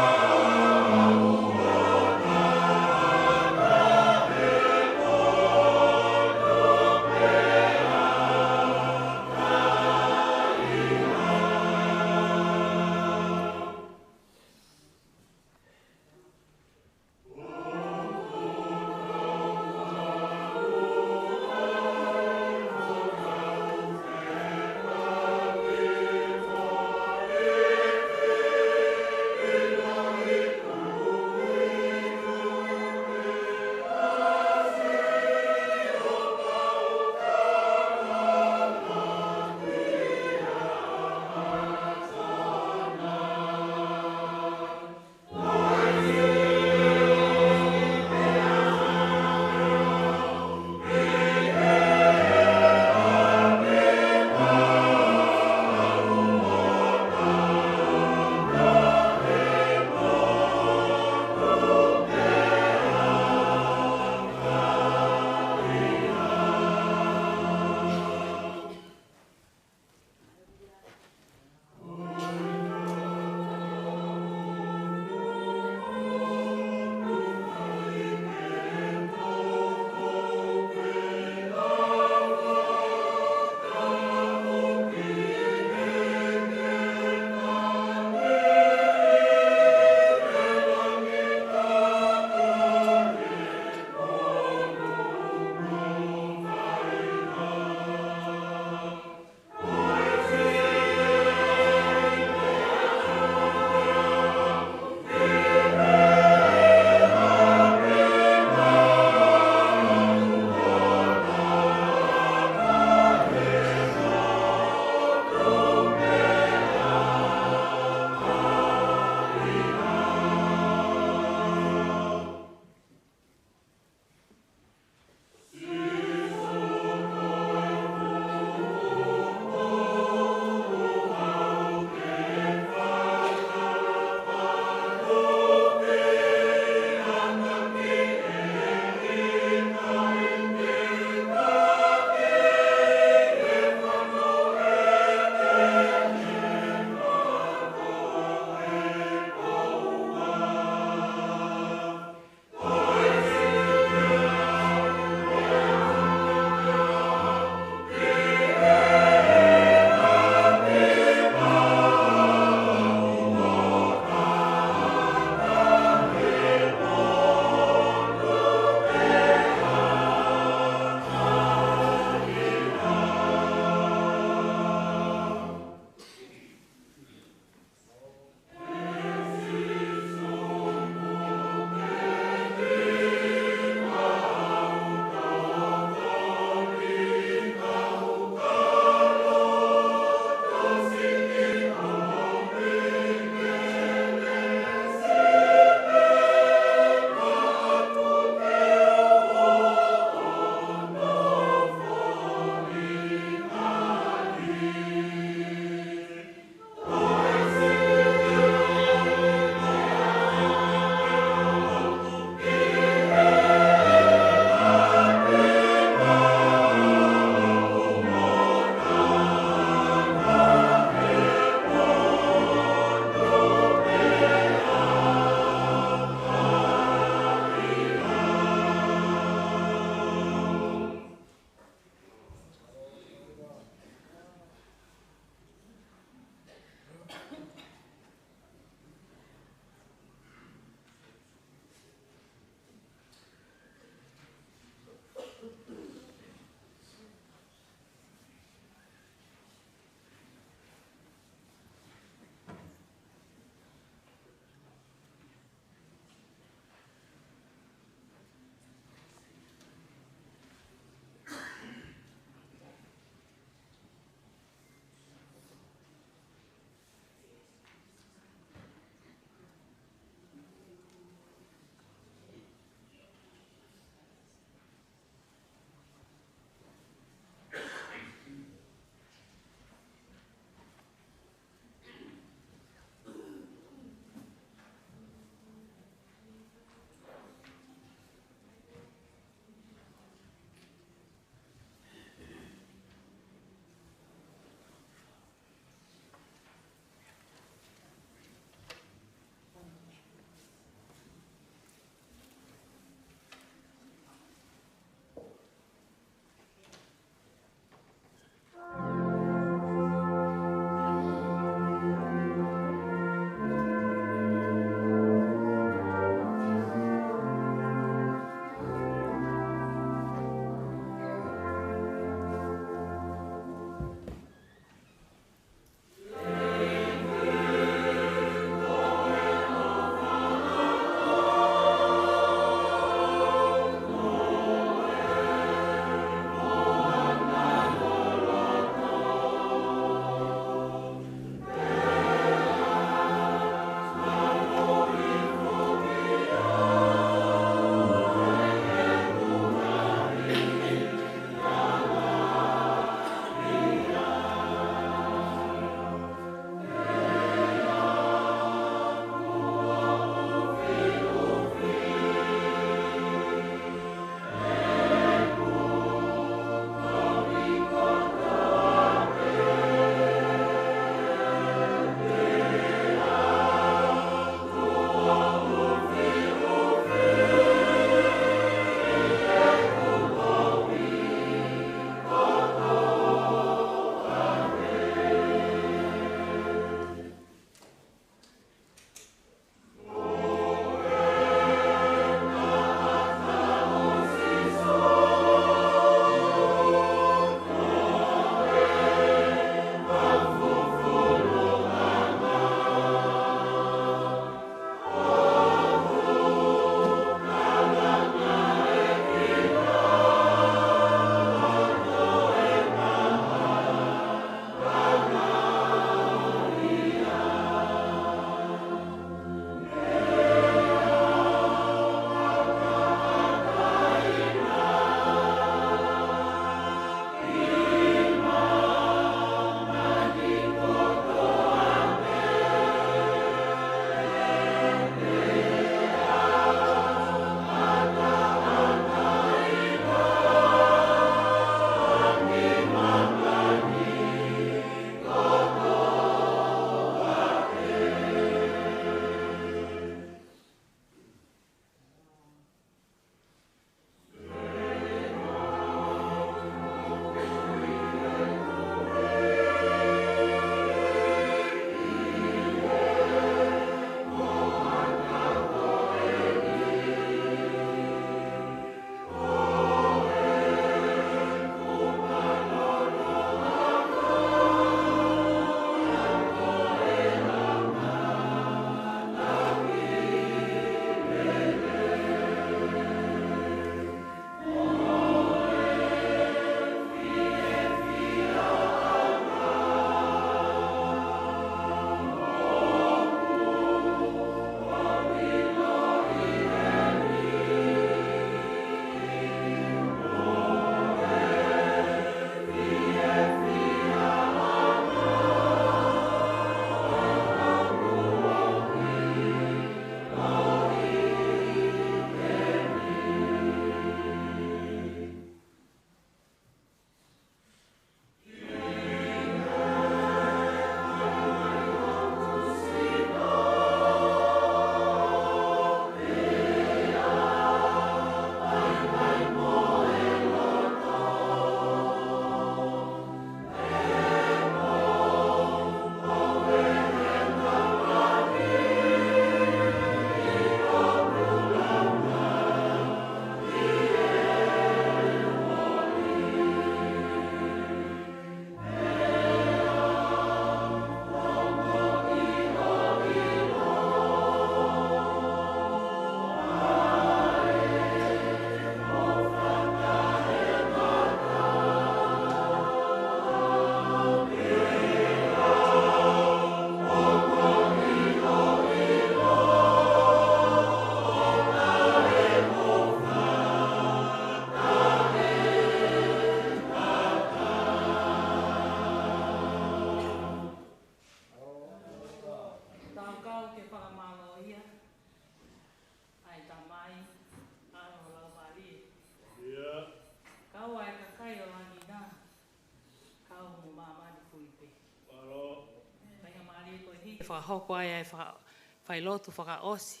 fakahoko ai ʻa e faka-, failotu fakaʻosi,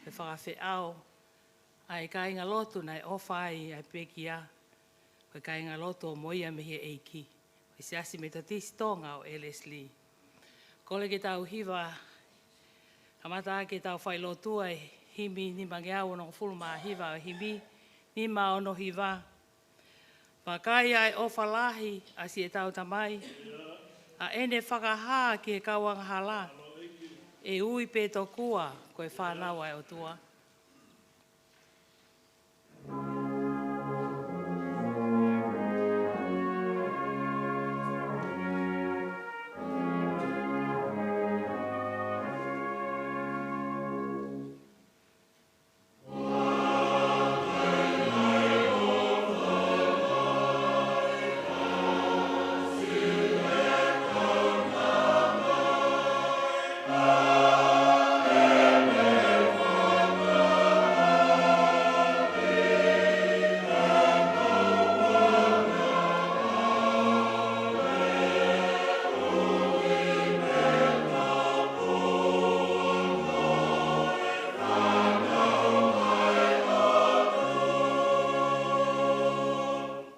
ʻa e fakafeʻao ʻa e kāingalotu naʻe ʻofa ai ʻa e pekia, ko e kāingalotu ʻo Moʻia mei he ʻEiki, ko e Siasi Metotisi Tonga ʻo ʻElesili. Kole ke tau hiva, kamata ʻaki ʻetau failotu ʻa e himi nimangeau onongofulu mā hiva, ʻo e himi nima ono hiva. Vakai ʻa e ʻofa lahi ʻa siʻetau Tamai, ʻa ʻene fakahā ki he kau angahala, ʻe ui pē tokua ko e fānau ʻa e ʻOtua.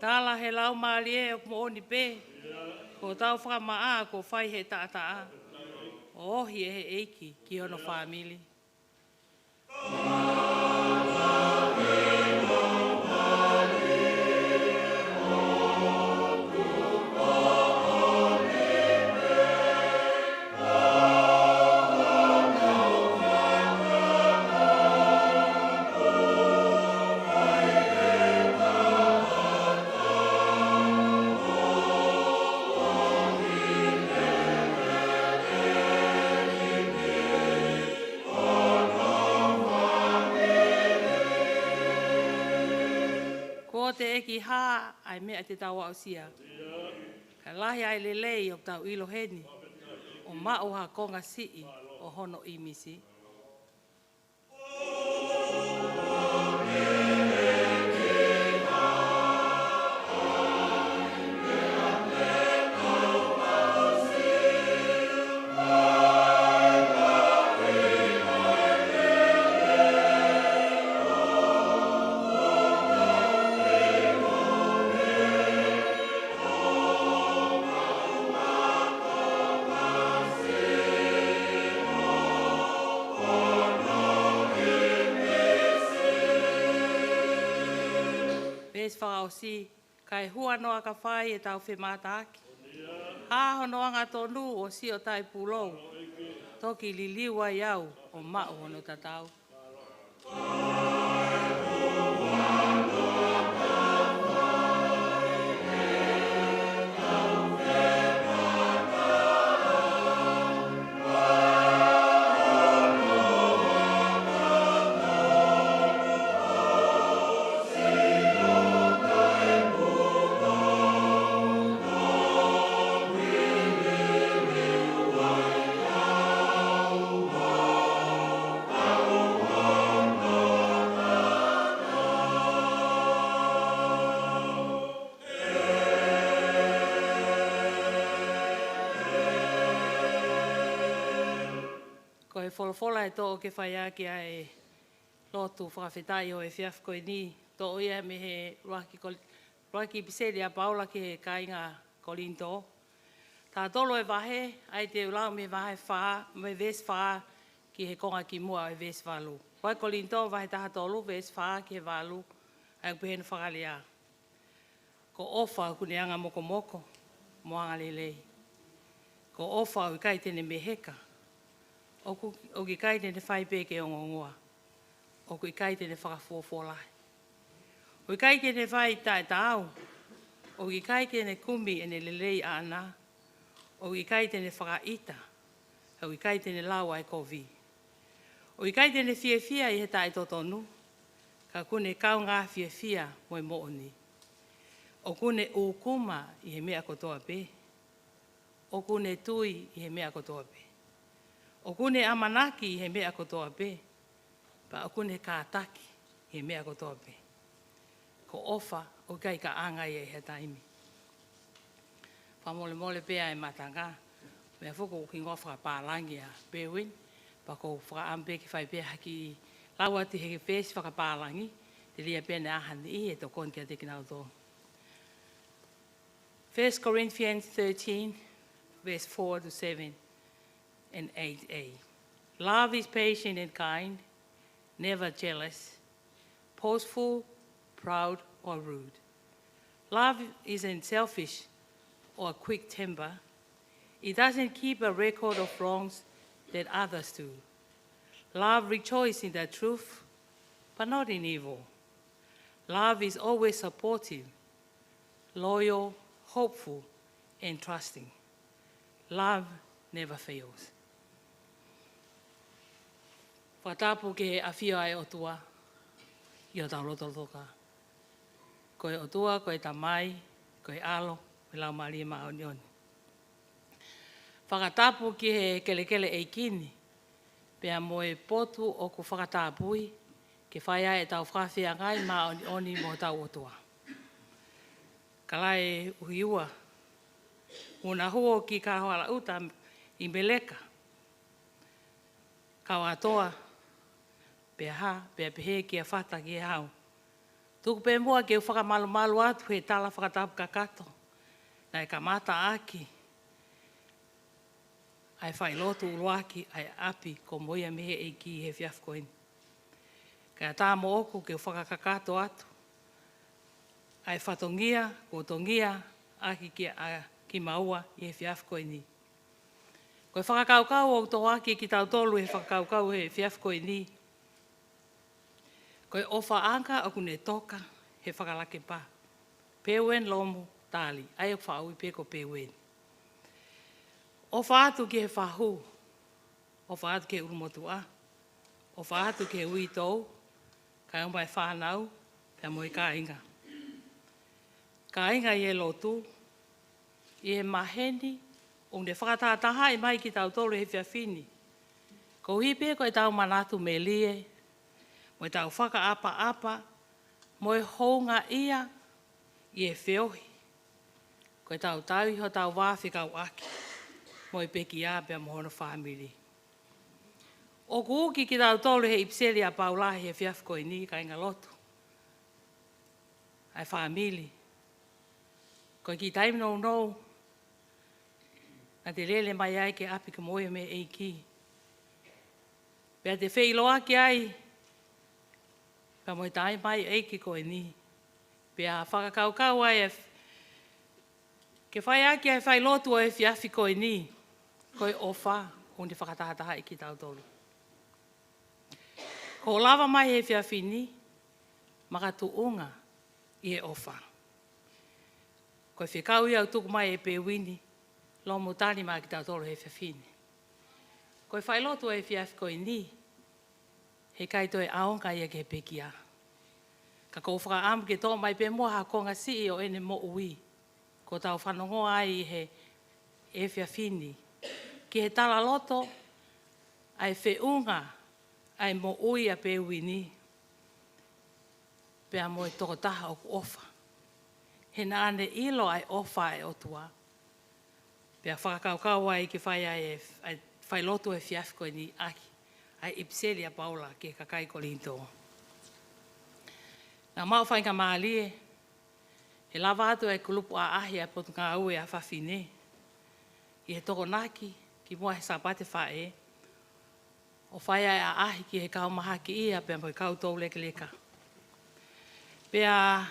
Tala he Laumālie ʻoku moʻoni pē, ko hotau fakamaʻa kuo fai he taʻataʻa, ʻo ohi ʻe he ʻEiki ki hono fāmili. Kuo teʻeki hā ʻa e meʻa te tau aʻusia, ka lahi ʻa e lelei ʻoku tau ʻilo heni, ʻo maʻu ha konga siʻi ʻo hono ʻīmisi. Veesi fakaʻosi, kae hua noa ka fai ʻetau femātaaki, hā hono angatonu ʻo sio taipulou, toki liliu ai au ʻo maʻu hono tatau. Ko e folofola ʻe toʻo ke fai ʻaki ʻa e lotu fakafetaʻi ʻo e efiafi ko eni, toʻo ia mei he ʻuluaki Kol-, ʻuluaki ʻipiseli ʻa Paula ki he kāinga Kolinitō. Taha tolu e vahe, ʻa ia te u lau mei he vahe fā, mei he veesi fā ki he konga kimuʻa ʻo e veesi valu. ʻUluaki Kolinitō vahe taha tolu, veesi fā ki he valu, ʻa ia ʻoku pehē hono fakalea. Ko e ʻofa ʻoku ne anga mokomoko mo anga lelei. Ko e ʻofa ʻoku ʻikai te ne meheka. ʻOku, ʻoku ʻikai te ne fai pē ke ongoongoa. ʻOku ʻikai te ne fakafuofuolahi. ʻOku ʻikai te ne fai taʻetaau. ʻOku ʻikai te ne kumi ʻene lelei ʻaʻana. ʻOku ʻikai te ne fakaʻita. ʻOku ʻikai te ne lau ʻa e kovi. ʻOku ʻikai te ne fiefia ʻi he taʻetotonu, ka ʻoku ne kaungā fiefia mo e moʻoni. ʻOku ne ʻūkuma ʻi he meʻa kotoa pē. ʻOku ne tui ʻi he meʻa kotoa pē. ʻOku ne ʻamanaki ʻi he meʻa kotoa pē. Pea ʻoku ne kātaki ʻi he meʻa kotoa pē. Ko e ʻofa ʻoku ʻikai kaʻanga ia ʻi ha taimi. Fakamolemole pē ʻa e matanga. Meʻa foki ʻoku hingoa fakapālangi ʻa Pewin, pea ʻoku ou fakaʻamu pē ke fai pē ha kiʻi lau atu he veesi fakapālangi, telia pē ʻene ʻaho ni ʻi he tokoni kiate kinautolu. First Corinthians thirteen, verse four to seven and eight A. Love is patient and kind, never jealous, boastful, proud, or rude. Love isn't selfish or quick temper. It doesn't keep a record of wrongs that others do. Love rejoices in the truth, but not in evil. Love is always supportive, loyal, hopeful, and trusting. Love never fails. Fakatapu ki he ʻafio ʻa e ʻOtua ʻi hotau lotolotonga. Ko e ʻOtua, ko e Tamai, ko e ʻAlo, ko e Laumālie Māʻoniʻoni. Fakatapu ki he kelekele ʻeiki ni, pea mo e potu ʻoku fakatapui, ke fai ai ʻetau fakafeangai māʻoniʻoni mo hotau ʻOtua. Kalae ʻUhiua, Unahuo ki Kahoalaʻuta ʻi Meleka, Kauatoa, pea hā, pea pehē kia Fata ki he Hau. Tuku pē muʻa ke u fakamalumalu atu he tala fakatapu kakato naʻe kamata ʻaki ʻa e failotu ʻuluaki ʻa e ʻapi ko Moʻui mei he ʻEiki he efiafi ko eni. Kae ʻatā moʻoku ke u fakakakato atu ʻa e fatongia kuo tongia ʻaki kia, ʻa kimaua ʻi he efiafi ko eni. Ko e fakakaukau ʻoku tohoaki kitautolu he fakakaukau he efiafi ko eni, ko e ʻofaʻanga ʻoku ne toka he fakalakepa. Pewin Lomu Tali, ʻa ia ʻoku faʻa ui pē ko Pewin. ʻOfa atu ki he fahu, ʻofa atu ki he ʻulumotuʻa, ʻofa atu ki he uitou, kae ʻumaʻā e fānau, pea mo e kāinga. Kāinga ʻi he lotu, ʻi he maheni ʻoku ne fakatahatahaʻi mai kitautolu he efiafi ni, koeʻuhi pē ko ʻetau manatu melie, mo ʻetau fakaʻapaʻapa, mo e houngaʻia ʻi he feohi, ko ʻetau tauhi hotau vā fekauʻaki mo e pekia pea mo hono fāmili. ʻOku uki kitautolu he ʻipiseli ʻa Paula he efiafi ko eni, kāinga lotu, ʻa e fāmili. Ko e kiʻi taimi nounou naʻa te lele mai ai ki he ʻapi ko Moʻui mei he ʻEiki, pea te feʻiloaki ai pea mo e tamaioʻeiki ko eni, pea fakakaukau ai e f-, ke fai ʻaki ʻa e failotu ʻo e efiafi ko eni, ko e ʻofa ʻoku ne fakatahatahaʻi kitautolu. Kuo lava mai he efiafi ni, makatuʻunga ʻi he ʻofa. Ko e fekau ia ʻoku tuku mai ʻe Pewin Lomu Tali maʻa kitautolu he efiafi ni. Ko e failotu ʻo e efiafi ko eni, heʻikai toe ʻaonga ia ki he pekia. Ka ʻoku ou fakaʻamu ke toʻo mai pē muʻa ha konga siʻi ʻo ʻene moʻui, kuo tau fanongoa ai he efiafi ni, ki he talaloto ʻa e feʻunga ʻa e moʻui ʻa Pewin, pea mo e tokotaha ʻoku ʻofa. He naʻa ne ʻilo ʻa e ʻofa ʻa e ʻOtua, pea fakakaukau ai ke fai ai e, ʻa e failotu he efiafi ko eni ʻaki ʻa e ʻipiseli ʻa Paula ki he kakai Kolinitō. Naʻa mau faingamālie he lava atu e kulupu ʻaʻahi ʻa e Potungāue ʻa Fafine ʻi he Tokonaki kimuʻa he Sāpate Faʻē, ʻo fai ai ʻaʻahi ki he kau mahakiʻia pea mo e kau toulekeleka. Pea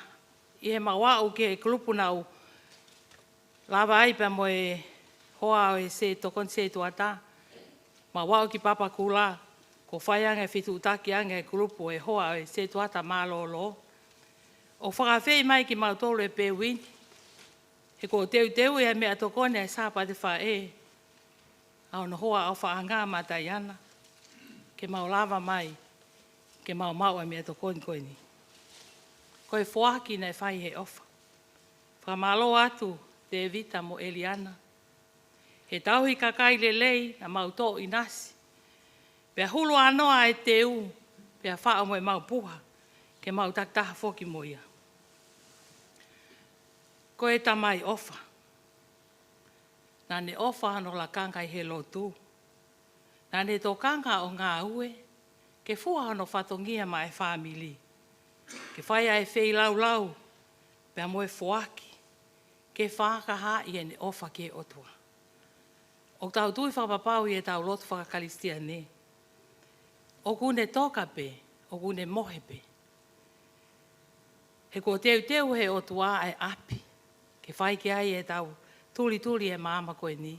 ʻi heʻemau aʻu ki he kulupu naʻa mau lava ai pea mo e hoa ʻo e se-, tokoni setuata, mau aʻu ki Papakura, kuo fai ange e fetuʻutaki ange e kulupu ʻo e hoa ʻo e setuata mālōlō, ʻo fakaafeʻi mai kimautolu ʻe Pewin, he kuo teuteuʻi ʻa e meʻatokoni ʻa e Sāpate Faʻē, ʻa hono hoa ʻofaʻanga Mataiana, ke mau lava mai ke mau maʻu ʻa e meʻatokoni ko eni. Ko e foaki naʻe fai he ʻofa. Fakamālō atu Tēvita mo Eliana he tauhi kakai lelei naʻa mau toʻo ʻinasi, pea hulu ʻānoa e teu, pea faʻo mo ʻemau puha ke mau takitaha foki mo ia. Ko e Tamai ʻofa. Naʻa ne ʻofa hono lakanga ʻi he lotu. Naʻa ne tokanga ʻo ngāue ke fua hono fatongia maʻa e fāmili, ke fai ʻa e feilaulau pea mo e foaki ke fakahaaʻi ʻene ʻofa ki he ʻOtua. ʻOku tau tui fakapapau ʻi heʻetau lotu fakakalisitiane, ʻoku ne toka pē, ʻoku ne mohe pē. He kuo teuteu ʻe he ʻOtua ʻa e ʻapi ke fai ki ai ʻetau tulituli he māmani ko eni.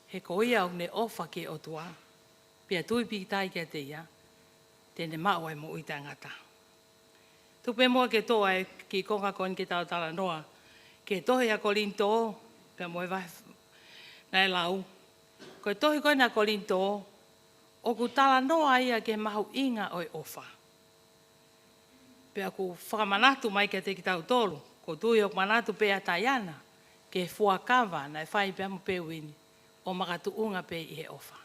He ko ia ʻoku ne ʻofa ki he ʻOtua pea tui pīkitai kiate ia, te ne maʻu ʻa e moʻui taʻengata. Tuku pē muʻa ke toʻo ʻa e kiʻi konga ko eni ke tau talanoa ki he tohi ʻa Kolinitō, pea mo e vahe naʻe lau. Ko e tohi ko eni ʻa Kolinitō, ʻoku talanoa ia ki he mahuʻinga ʻo e ʻofa. Pea ʻoku fakamanatu mai kiate kitautolu, ʻoku ou tui ʻoku manatu pē ʻa Taiana ki he fuakava naʻe fai pea mo Peuini, ʻo makatuʻunga pē ʻi he ʻofa.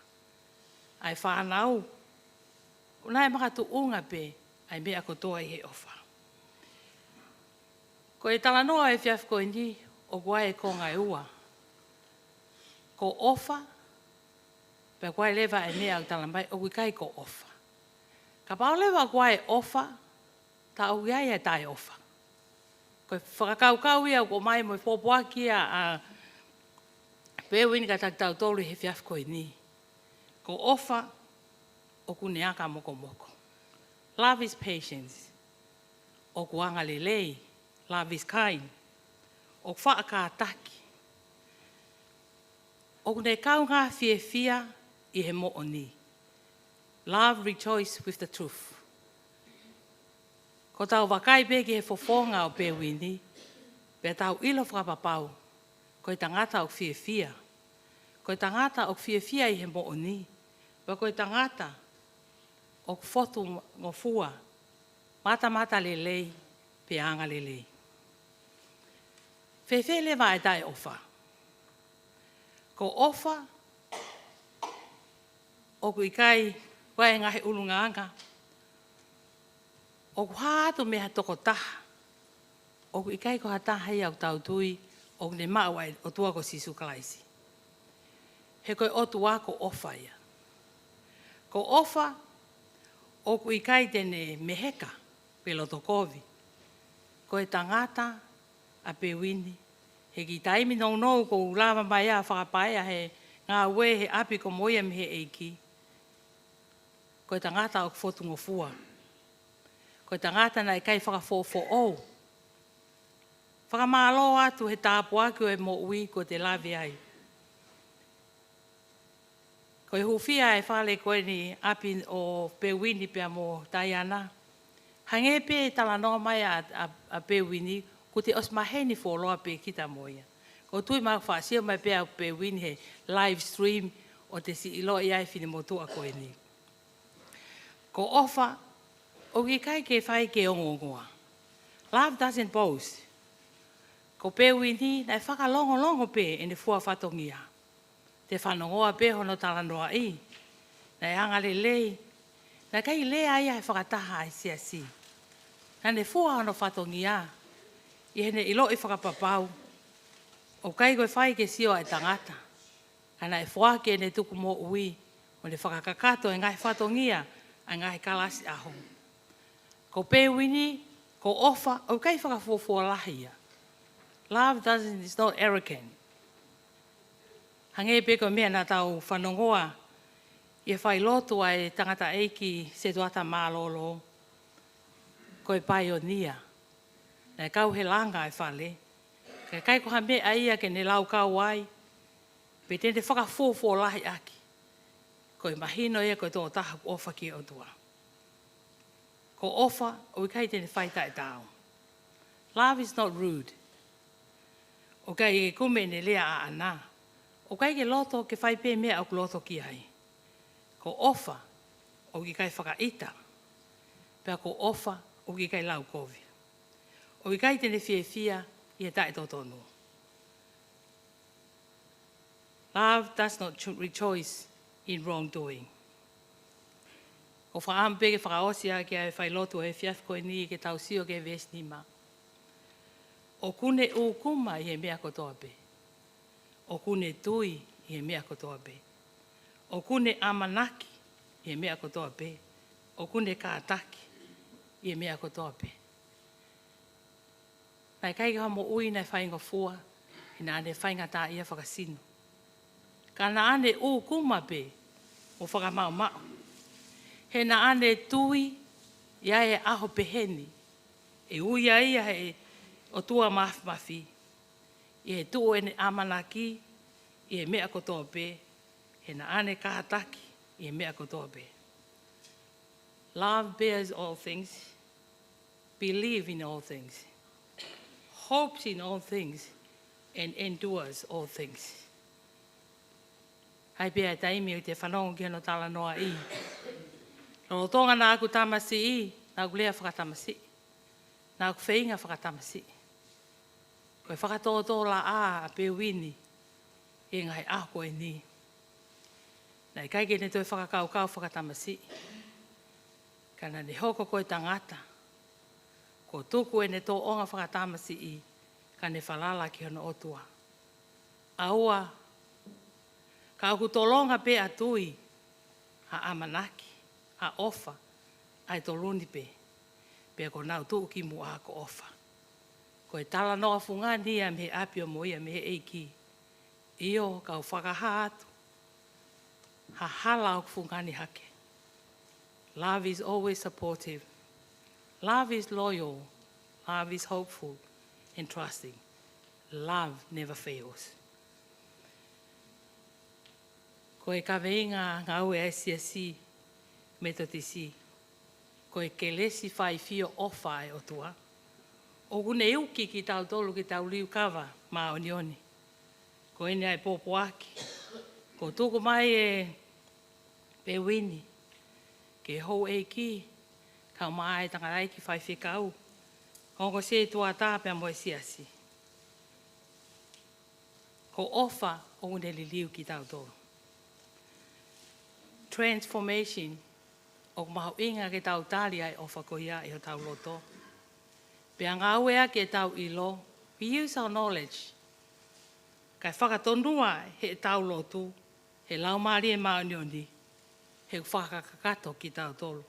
ʻA e fānau, naʻe makatuʻunga pē ʻa e meʻa kotoa ʻi he ʻofa. Ko e talanoa ʻo e efiafi ko eni, ʻoku ʻi ai e konga ʻe ua. Ko ʻofa, pea ko e leva ʻa e meʻa ʻoku tala mai, ʻoku ʻikai ko ʻofa. Kapau leva ʻoku ʻi ai e ʻofa, tā ʻoku ʻi ai e taʻeʻofa. Ko e fakakaukau ia ʻoku ʻomai mo e pōpoaki ia ʻa Peuini kiate kitautolu ʻi he efiafi ko eni. Ko ʻofa, ʻoku ne aka mokomoko. Love is patience. ʻOku angalelei. Love is kind. ʻOku faʻa kātaki. ʻOku ne kaungā fiefia ʻi he moʻoni. Love rejoice with the truth. Ko ʻetau vakai pē ki he fofonga ʻo Peuini, pea tau ʻilo fakapapau ko e tangata ʻoku fiefia. Ko e tangata ʻoku fiefia ʻi he moʻoni. Pea ko e tangata ʻoku fotungofua, matamatalelei, pea angalelei. Fēfē leva ʻa e taʻeʻofa? Ko ʻofa, ʻoku ʻikai, ʻoku ʻi ai e ngaahi ʻulungaanga ʻoku hā atu mei ha tokotaha ʻoku ʻikai ko ha taha ia ʻoku tau tui ʻoku ne maʻu ʻa e ʻOtua ko Sīsū Kalaisi. He ko e ʻOtua ko ʻofa ia. Ko ʻofa, ʻoku ʻikai te ne meheka pe loto kovi. Ko e tangata ʻa Peuini, he kiʻi taimi nounou ʻoku lava mai ʻa e fakapaea he ngāue he ʻapi ko ia mei he ʻEiki. Ko e tangata ʻoku fotungofua. Ko e tangata naʻe ʻikai fakafoʻofoʻou. Fakamālō atu he tāpuaki ʻo e moʻui kuo te lave ai. Ko e hūfia e fale ko eni ʻapi ʻo Peuini pea mo Taiana. Hangē pē talanoa mai ʻa, ʻa, ʻa Peuini, kuo te ʻosi maheni fuoloa pē kita mo ia. ʻOku ou tui ʻoku faʻa sio mai pē ʻa Peuini he live stream ʻo te siʻi ʻiloʻi ʻa e finemotuʻa ko eni. Ko ʻofa, ʻoku ʻikai ke fai ke ongoongoa. Love doesn't boast. Ko Peuini, naʻe fakalongolongo pē ʻene fua fatongia. Te fanongoa pē hono talanoaʻi. Naʻe angalelei. Naʻe ʻikai lea ia he fakataha ʻa e siasi. Naʻa ne fua hono fatongia ʻi heʻene ʻiloʻi fakapapau ʻoku ʻikai ko e fai ke sio ʻa e tangata, ka naʻe foaki ʻene tukumoʻui ʻo ne fakakakato e ngaahi fatongia ʻa e ngaahi kalasi ʻaho. Ko Peuini, ko ʻofa, ʻoku ʻikai fakafuofuolahi ia. Love doesn't, is not arrogant. Hangē pē ko e meʻa naʻa tau fanongoa ʻi he failotu ʻa e tangataʻeiki setuata mālōlō, ko e paionia. Naʻe kau he langa e fale, ka ʻikai ko ha meʻa ia ke ne laukau ai, pe te ne fakafuofuolahi ʻaki. Ko e mahino ia ko e tokotaha ʻoku ʻofa ki he ʻOtua. Ko ʻofa, ʻoku ʻikai te ne fai taʻetaau. Love is not rude. ʻOku ʻikai ke kumi ʻene lea ʻaʻana. ʻOku ʻikai ke loto ke fai pē meʻa ʻoku loto ki ai. Ko ʻofa, ʻoku ʻikai fakaʻita. Pea ko ʻofa, ʻoku ʻikai laukovi. ʻOku ʻikai te ne fiefia ʻi he taʻetotonu. Love does not cho-, rejoice in wrongdoing. ʻOku ou fakaʻamu pē ke fakaʻosi ʻaki ʻa e failotu he efiafi ko eni ke tau sio ki he veesi nima. ʻOku ne ʻūkuma ʻi he meʻa kotoa pē. ʻOku ne tui ʻi he meʻa kotoa pē. ʻOku ne ʻamanaki ʻi he meʻa kotoa pē. ʻOku ne kātaki ʻi he meʻa kotoa pē. Naʻe ʻikai ke ha moʻui naʻe faingofua, he naʻa ne faingataʻaʻia fakasino. Ka naʻa ne ʻūkuma pē mo fakamaʻumaʻu. He naʻa ne tui ʻi he ʻaho pehē ni ʻe ui ai ia ʻe he ʻOtua Māfimafi, ʻi he tuʻu ʻene ʻamanaki ʻi he meʻa kotoa pē, he naʻa ne kātaki ʻi he meʻa kotoa pē. Love bears all things, believe in all things, hopes in all things, and endures all things. ʻAi pē ʻa e taimi ʻoku te fanongo ki hono talanoaʻi. Lolotonga naʻa ku tamasiʻi, naʻa ku lea fakatamasiʻi. Naʻa ku feinga fakatamasiʻi. Ko e fakatōtōlaʻā ʻa Peuini ʻi he ngaahi ʻaho ko eni. Naʻe ʻikai ke ne toe fakakaukau fakatamasiʻi. Ka naʻa ne hoko ko e tangata kuo tuku ʻene tōʻonga fakatamasiʻi, ka ne falala ki hono ʻOtua. ʻAua, ka ʻoku tolonga pē ʻa e tui, ʻa e ʻamanaki, ʻa e ʻofa, ʻa e tolu ni pē. Pea kuo nau tuʻu ki muʻa ko e ʻofa. Ko e talanoa fungani ia mei he ʻapi ʻo moʻui ia mei he ʻEiki. ʻIo, kau fakahā atu ha hala ʻoku fungani hake. Love is always supportive. Love is loyal. Love is hopeful and trusting. Love never fails. Ko e kaveinga ngāue ʻa e Siasi Metotisi, ko e kelesi faifio ʻofa ʻa e ʻOtua, ʻoku ne uki kitautolu ke tau liliu kava māʻoniʻoni. Ko eni ʻa e pōpoaki kuo tuku mai ʻe Peuini ki he houʻeiki, kae ʻumaʻā e tangataʻeiki faifekau, ongo sētuata pea mo e siasi. Ko e ʻofa ʻoku ne liliu kitautolu. Transformation, ʻoku mahuʻinga ke tau tali ʻa e ʻofa ko ia ʻi hotau loto. Pea ngāueʻaki ʻetau ʻilo, we use our knowledge. Kae fakatonua heʻetau lotu, he Laumālie Māʻoniʻoni, he ʻoku fakakakato kitautolu,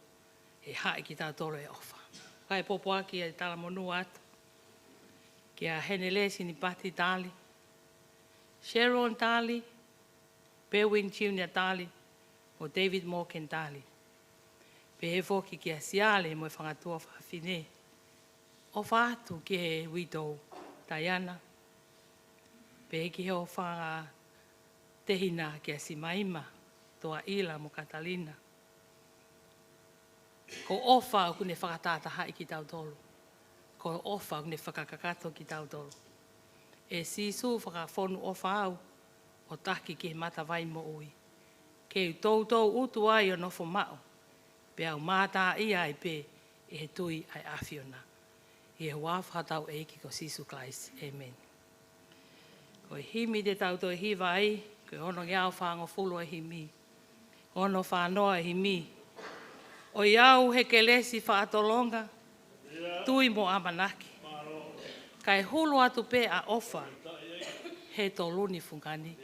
he haʻi kitautolu ʻe he ʻofa. Kae pōpoaki ʻa e talamonū atu kia Henelesi Nipati Tali, Sharon Tali, Peuini Junior Tali, mo David Morgan Tali. Pehē foki kia Siale mo e fanga tuofāfine. ʻOfa atu ki he uitou Taiana. Pehē ki he ʻofa ʻa e tehina kia Simaima, Toaila mo Katalina. Ko e ʻofa ʻoku ne fakatahatahaʻi kitautolu. Ko e ʻofa ʻoku ne fakakakato kitautolu. ʻE Sīsū, fakafonu ʻofa au ʻo taki ki he matavai moʻui, ke u toutou ʻutu ai ʻo nofo maʻu, pea u mātā ai pē ʻi he tui ʻa e ʻAfiona. ʻI he huafa hotau ʻEiki ko Sīsū Kalaisi. ʻĒmeni. Ko e himi te tau toe hiva ai, ko e ono ngeau fāngofulu ʻa e himi. Ono fā noa ʻa e himi. ʻOiauē he kelesi faʻa tolonga, tui mo ʻamanaki, kae hulu atu pē ʻa e ʻofa he tolu ni fungani.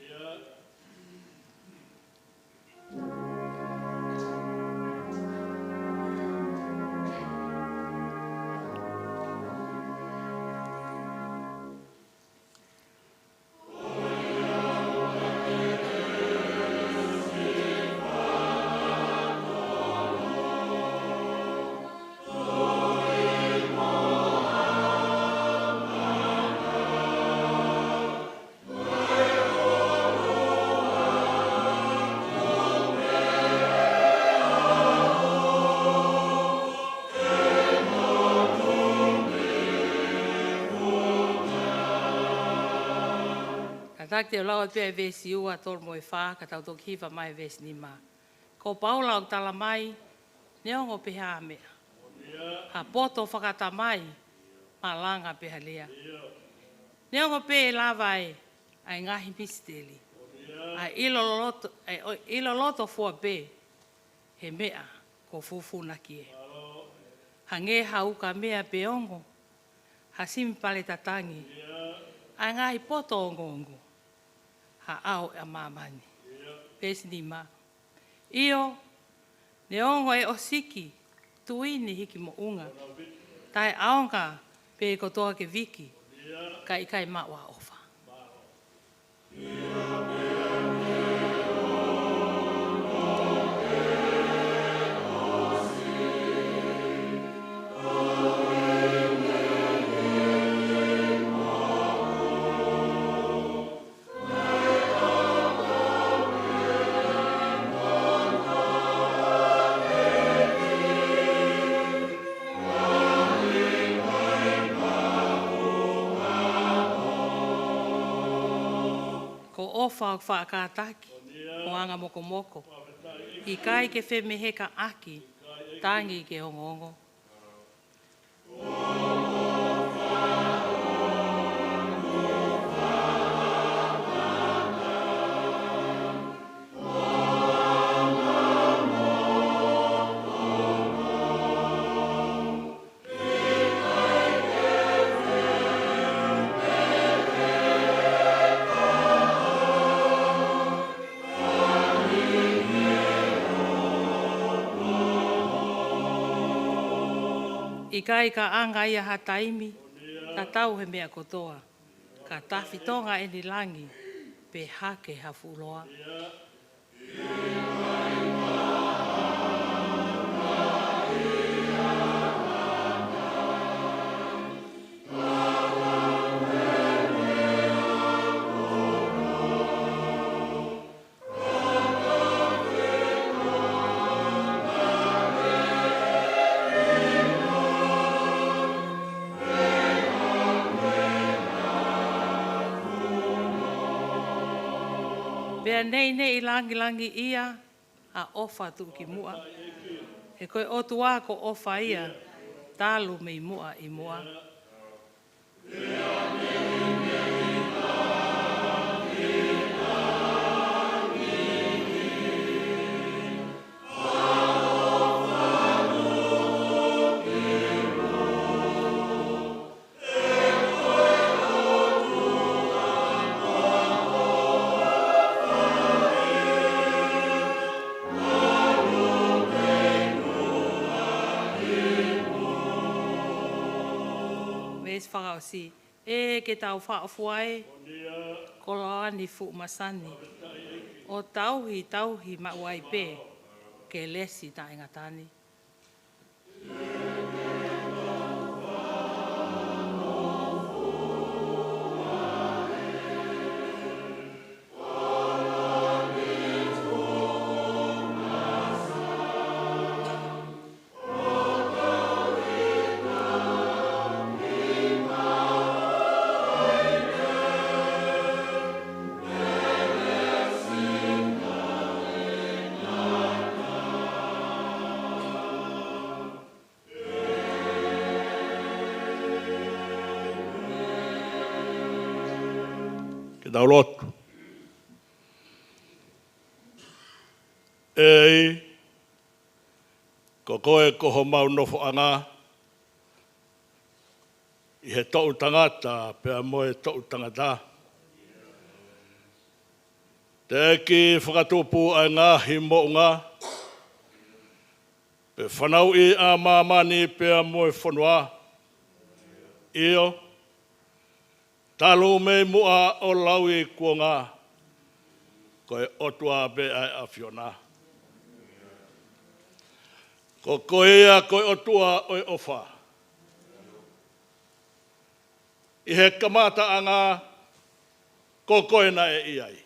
Kātaki te u lau atu pē ʻa e veesi ua, tolu mo e fā, ka tau toki hiva mai ʻa e veesi nima. Ko Paula ʻoku talamai, neongo pē ha meʻa, ha poto fakatamai, malanga pe ha lea. Neongo pē ʻe lava ʻa e, ʻa e ngaahi misiteli, ʻa e ʻilo loto, ʻa e ʻilo loto fua pē he meʻa kuo fufū ʻaki ē. Hangē ha ukamea pe ongo, ha simi pale tatangi, ʻa e ngaahi poto ongoongo. ha ʻao ʻa māmani. Veesi nima. ʻIo, neongo e ʻosiki, tuini hiki moʻunga, taʻeʻaonga pē kotoa ke viki, ka ʻikai maʻu ha ʻofa. Ko e ʻofa ʻoku faʻa kātaki, ʻoku anga mokomoko, ʻikai ke femehekaʻaki, tangi ke ongoongo. ʻIkai kaʻanga ia ha taimi, tatau he meʻa kotoa, ka tafitonga ʻeni langi, pe hake ha fuʻu loa. Pea neʻineʻi langilangiʻia ʻa e ʻofa tuʻukimuʻa. He ko e ʻOtua ko e ʻofa ia, talu mei muʻa ʻi muʻa. Veesi fakaʻosi. ʻE ke tau faʻofua e, koloa ni fuʻu masani, ʻo tauhi, tauhi maʻu ai pē, kelesi taʻengata ni. Ke tau lotu. ʻEiki, ko koe ko homau nofoʻanga, ʻi he toʻu tangata pea mo e toʻu tangata. Teʻeki fakatupu ʻa e ngaahi moʻunga, pe fanauʻi ʻa māmani pea mo e fonua. ʻIo, talu mei muʻa ʻo lauikuonga, ko e ʻOtua pē ʻa e ʻAfiona. Ko koe ia ko e ʻOtua ʻo e ʻofa. ʻI he kamataʻanga, ko koe naʻe ʻi ai.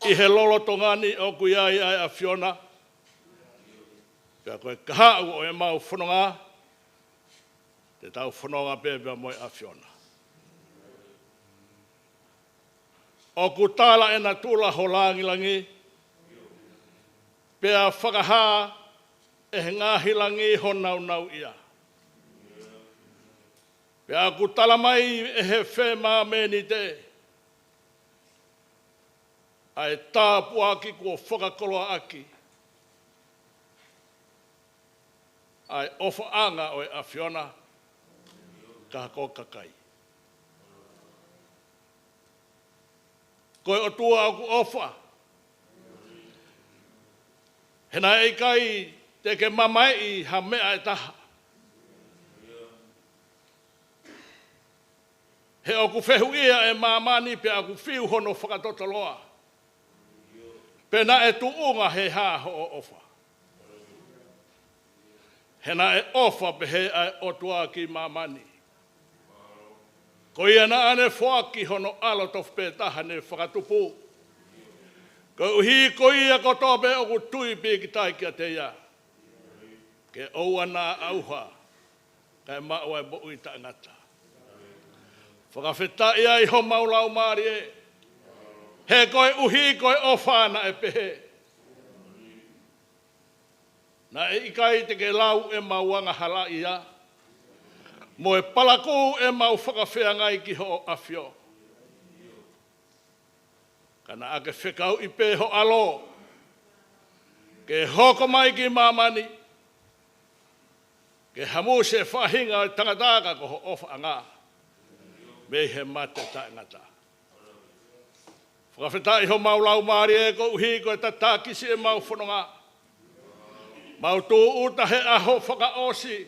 ʻI he lolotonga ni ʻoku ʻi ai ʻa e ʻAfiona. Pea ko e kahaʻu ʻo ʻemau fononga, te tau fononga pē pea mo e ʻAfiona. ʻOku tala ʻe natula ho langilangi, pea fakahā ʻe he ngaahi langi ho nāunauʻia. Pea ʻoku tala mai ʻe he femāmenite ʻa e tāpuaki kuo fakakoloaʻaki ʻa e ʻofaʻanga ʻo e ʻAfiona ki ho kakai. Ko e ʻOtua ʻoku ʻofa. He naʻe ʻikai te ke mamaeʻi ha meʻa ʻe taha. He ʻoku fehuʻia ʻe māmani pea ʻoku fiu hono fakatotoloa pe naʻe tuʻunga he hā hoʻo ʻofa. He naʻe ʻofa pehē ʻa e ʻOtua ki māmani. Ko ia naʻa ne foaki hono ʻAlo tofu pē taha ne fakatupu. Koeʻuhi ko ia kotoa pē ʻoku tui pīkitai kiate ia, ke ʻoua naʻa ʻauha, kae maʻu ʻa e moʻui taʻengata. Fakafetaʻi ai homau laumālie. He koeʻuhi ko e ʻofa naʻe pehē. Naʻe ʻikai te ke lau ʻemau angahalaʻia, mo e palakū ʻemau fakafeangai ki hoʻo ʻAfio. Ka naʻa ke fekauʻi pē ho ʻAlo ke hoko mai ki māmani, ke hamusi e faʻahinga ʻo e tangata ka ko ho ʻofaʻanga mei he mate taʻengata. Fakafetaʻi homau laumālie koeʻuhi ko e tatakisi ʻemau fononga. Mau tūʻuta he ʻaho fakaʻosi,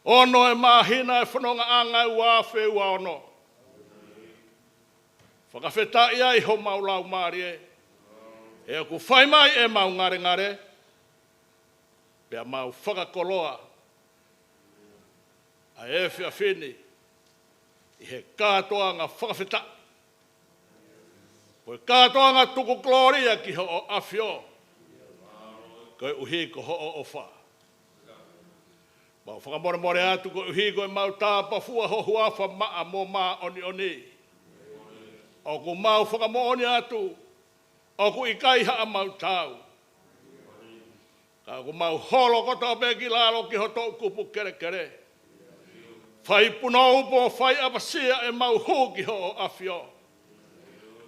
ono e māhina e fonongaʻanga ʻe ua afe ua ono. Fakafetaʻi ai homau laumālie, he ʻoku fai mai ʻemau ngalengale, pea mau fakakoloa ʻa e efiafi ni ʻi he kātoanga fakafetaʻi, ko e kātoanga tuku kolōlia ki hoʻo ʻAfio, koeʻuhi ko hoʻo ʻofa. Mau fakamolemole atu koeʻuhi ko ʻemau tāpafua ho huafa maʻa mo māʻoniʻoni. ʻOku mau fakamoʻoni atu ʻoku ʻikai haʻamau taau, ka ʻoku mau holo kotoa pē ki lalo ki ho toʻukupu kelekele. Fai punou pea fai ʻapasia ʻemau hū ki hoʻo ʻAfio.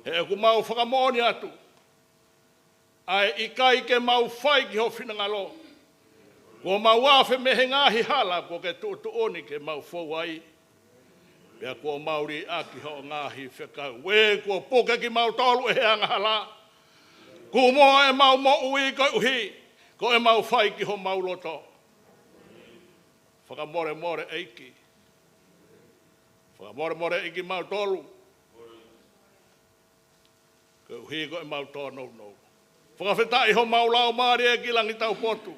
He ʻoku mau fakamoʻoni atu ʻa e ʻikai ke mau fai ki ho finangalo, kuo mau afe mei he ngaahi hala kuo ke tuʻutuʻuni ke mau fou ai. Pea kuo mau liʻaki hoʻo ngaahi fekau, ē, kuo puke kimautolu ʻe he angahala. Kuo moʻua ʻemau moʻui koeʻuhi ko ʻemau fai ki homau loto. Fakamolemole ʻEiki. Fakamolemole ʻEiki kimautolu koeʻuhi ko ʻemau tōnounou. Fakafetaʻi homau laumālie ki langi taupotu.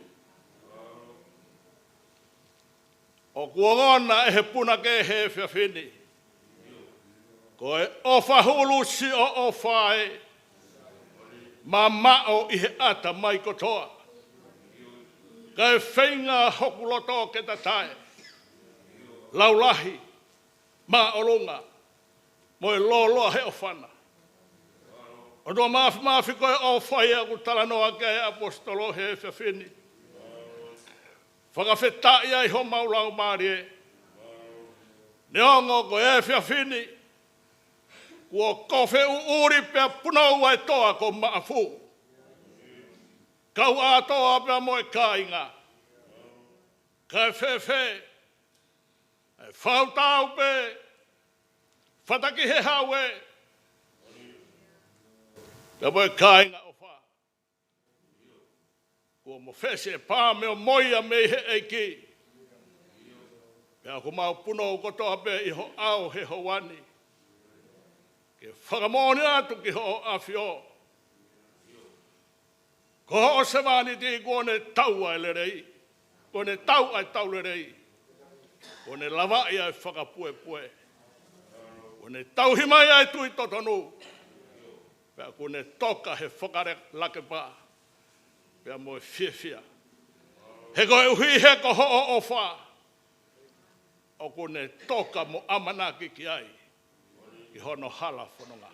ʻOku ongona ʻe he punake he efiafi ni, ko e ʻofa hulu siʻoʻofa ē, mamaʻo ʻi he ʻatamai kotoa. Kae feinga hoku loto ke tatae, laulahi, māʻolunga, mo e lōloa he ʻofa na. ʻOtua Māfimafi, ko e ʻofa ia ʻoku talanoa ki ai e ʻaposetolo he efiafi ni. Fakafetaʻi ai homau laumālie. Neongo ko e efiafi ni kuo kofe ʻuʻuli pea punou ʻa e toa ko Maʻafu, kau ʻa toa pea mo e kāinga. Kae fēfē ʻa e fau tau pē, Fatakihehaue, pea mo e kāinga ʻofa. Kuo mafesi e pā mei he moʻui mei he ʻEiki. Pea ʻoku mau punou kotoa pē ʻi ho ʻao he houa ni ke fakamoʻoni atu ki hoʻo ʻAfio. Ko hoʻo sevāniti kuo ne tau ʻa e lelei, kuo ne tau ʻa e tau lelei, kuo ne lavaʻi ʻa e fakapuepue, kuo ne tauhi mai ʻa e tui totonu, pea kuo ne toka he fakalakepā pea mo e fiefia. He koeʻuhi he ko hoʻo ʻofa ʻoku ne toka mo ʻamanaki ki ai, ki hono hala fononga.